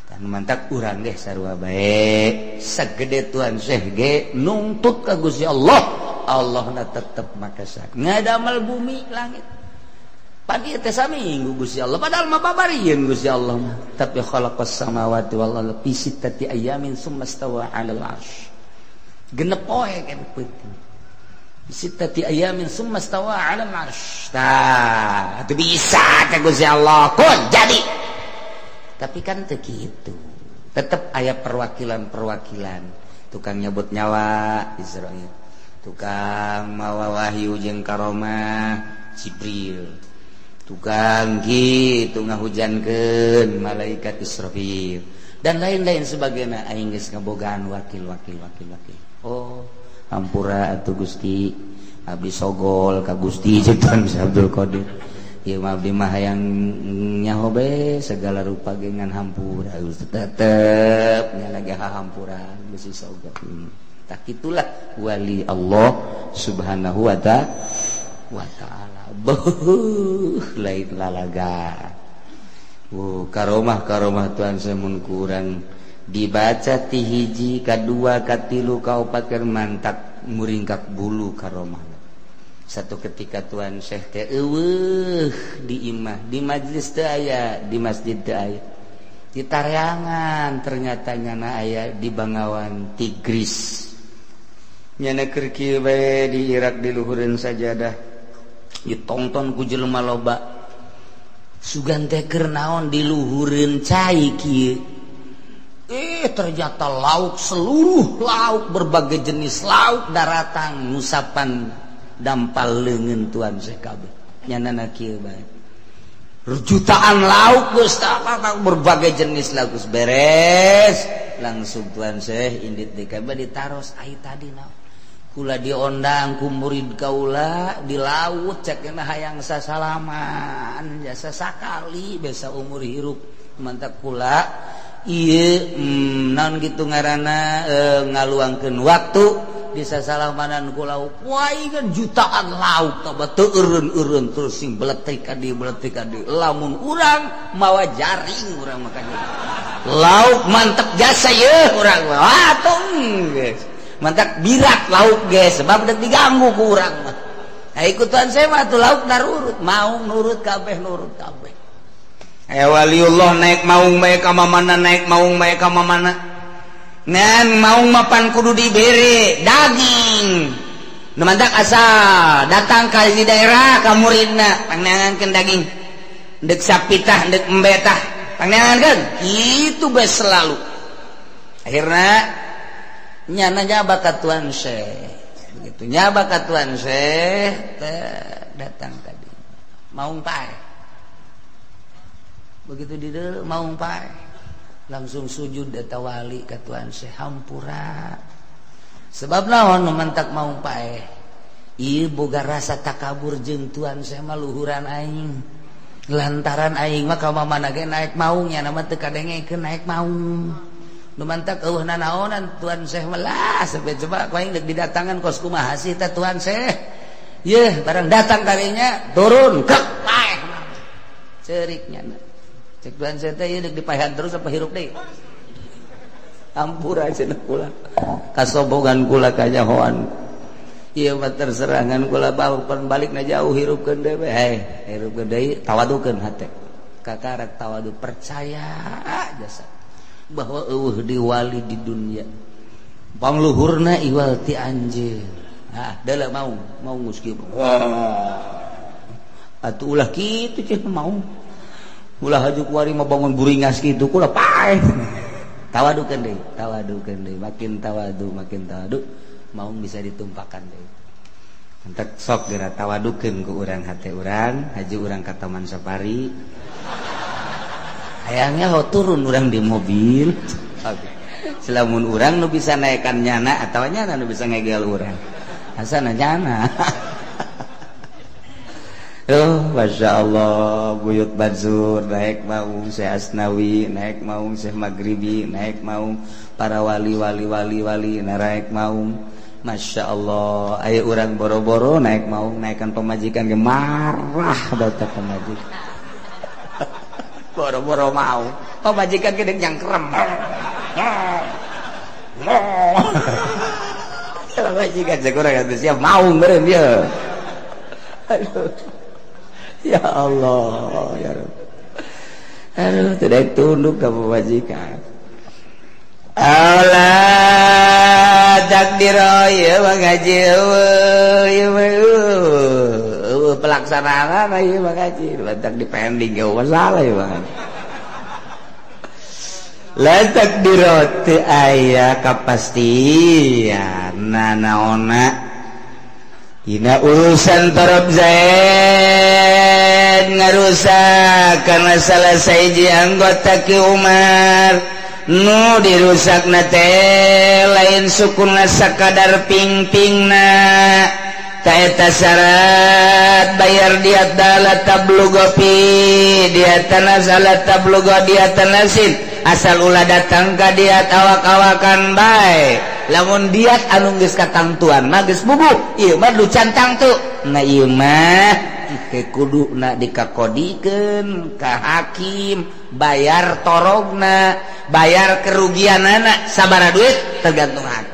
dan mantak urang ge sarua bae sagede Tuan Syekh ge nungtut ka Gusti Allah Allahna tetep make syariat ngadamel bumi langit pan ieu teh saminggu Gusti Allah padahal mah babarieun Gusti Allah mah tapi khalaqas samawati wal arda fi sittati ayamin summa stawa 'alal 'arsy genep poe kan peuting sittati ayamin summa stawa 'alal 'arsy tah atuh bisa ka Gusti Allah kun jadi tapi kan teu kitu tetep aya perwakilan-perwakilan tukang nyebut nyawa Israil tukang mawa wahyu jeung karomah Jibril tukang kitu ngahujankeun malaikat Israfil dan lain-lain sebagainya aing geus ngabogaan wakil wakil wakil wakil oh hampura atuh Gusti abdi sogol ka Gusti jeung Tuan Abdul Qadir ieu mah abdi mah hayang nyaho be segala rupa ge ngan hampura tetep nya lagi hampura geus sogol tah kitulah wali Allah subhanahu wa ta'ala beuh lain lalaga karomah karomah Tuhan semun kurang dibaca ti hiji kadua katilu kaopat keur mantak muringkak bulu karomah. Satu ketika Tuhan Syekh teh eueuh di imah di majlis teu aya di masjid teu aya di Taryangan ternyata nyana aya di Bangawan Tigris nyana keur kieu bae di Irak di luhureun sajadah ditonton ku jelema loba sugan teh keur naon di luhureun cai kieu Ternyata lauk seluruh lauk berbagai jenis lauk daratang ngusapan dampal leungeun Tuan Syekh kabeh nyanana kieu bae. Jutaan lauk geus berbagai jenis lauk geus beres langsung Tuan Syekh indit deui kabeh ditaros ai tadi naon kula diondang ku murid kaula di laut cekna hayang sasalaman jasa sakali besa umur hirup mantap kula ieu naon gitu ngaranna ngaluangkeun waktu di sasalamanan ku lauk wae jutaan lauk tah teu eureun-eureun terus sing beletik ka dieu beletik ka dieu lamun urang mawa jaring urang makanya lauk mantep jasa yeuh urang mah atuh geus mantap birak lauk geus sebab deuk diganggu ku urang mah. Nah ikutan saya mah atuh lauk narurut mau nurut kabeh nurut kabeh. Waliullah naik maung bae ka mamana naik maung bae ka mamana ngan maung mapan kudu dibere daging nu mantak asal datang ka di daerah ka muridna pangneangankeun daging deuk sapitah deuk embetah pangneangankeun kitu bae selalu akhirna nyana nyaba ka Tuan Syekh begitu nyaba ka Tuan Syekh datang tadi maung pae begitu di mau pae langsung sujud eta wali ka Tuan Syekh hampura sebab naon nu mantak mau pae ieu boga rasa takabur jeung Tuan Syekh mah luhuran aing lantaran aing mah ka mamana ge naik maung nya mah teu kadengekeun naik maung nu mantak eueuh nanaonan Tuan Syekh mah lah sampe coba ku aing deuk didatangan kos kumaha sih teh Tuan Syekh yeuh barang datang kalinya turun kek pae ceurik nya cek Tuan Syekh teh ieu deuk dipaehan terus apa hirup deui ampura cenah kula kasobogan kula kanyahoan ieu mah terserangan kula baupan balikna jauh hirupkeun deui we heh hirupkeun deui tawadukeun hate kakarak tawadu percaya jasa bahwa eueuh di wali di dunia pangluhurna iwal ti anjeun ah deuleu mau mau geus kieu atuh ulah kitu cenah mau ulah haju kuari mah bangun buringas kitu kula paeh tawadukeun deui makin tawadu mau bisa ditumpakan deui entek sok geura tawadukeun ku urang hate urang haju urang ka Taman Safari hayangnya ho turun urang di mobil selamun urang nu bisa naekan nyana atawa nyana nu bisa ngegel urang asana nyana. Oh, Masya Allah, Buyut Bansur naik maung, Syekh Asnawi naik maung, Syekh Maghribi naik maung, para wali wali wali wali naik maung. Masya Allah, ayo urang boro-boro naik maung, naikkan pemajikan ge marah bata pemajikan. Boro-boro mau, pemajikan ge nyangkrem. Pemajikan sakurang atuh siap maung meureun ieu. Aduh. Ya Allah, ya Rabb. Aduh, tidak tunduk ke pemajikan. Allah takdir ya mengaji eueuh pelaksanaan ieu mengaji lantak dipending ge masalah ieu mah. La takdir teu aya kapastian nanaonna dina urusan Tarab Zaid ngarusak karena salah sahiji anggota Ki Umar nu dirusakna teh lain sukuna sakadar ping-pingna ta eta syarat bayar diat dalat tablugo pi diatana salat tablugo diatana sin asal ulah datang ka diat awak-awakan bae lamun diat anu geus katangtuan mah geus bubuk ieu mah nu can tangtu nah ieu mah ke kuduna dikakodikeun ka hakim bayar torogna bayar kerugianana sabaraha duit tergantung hakim.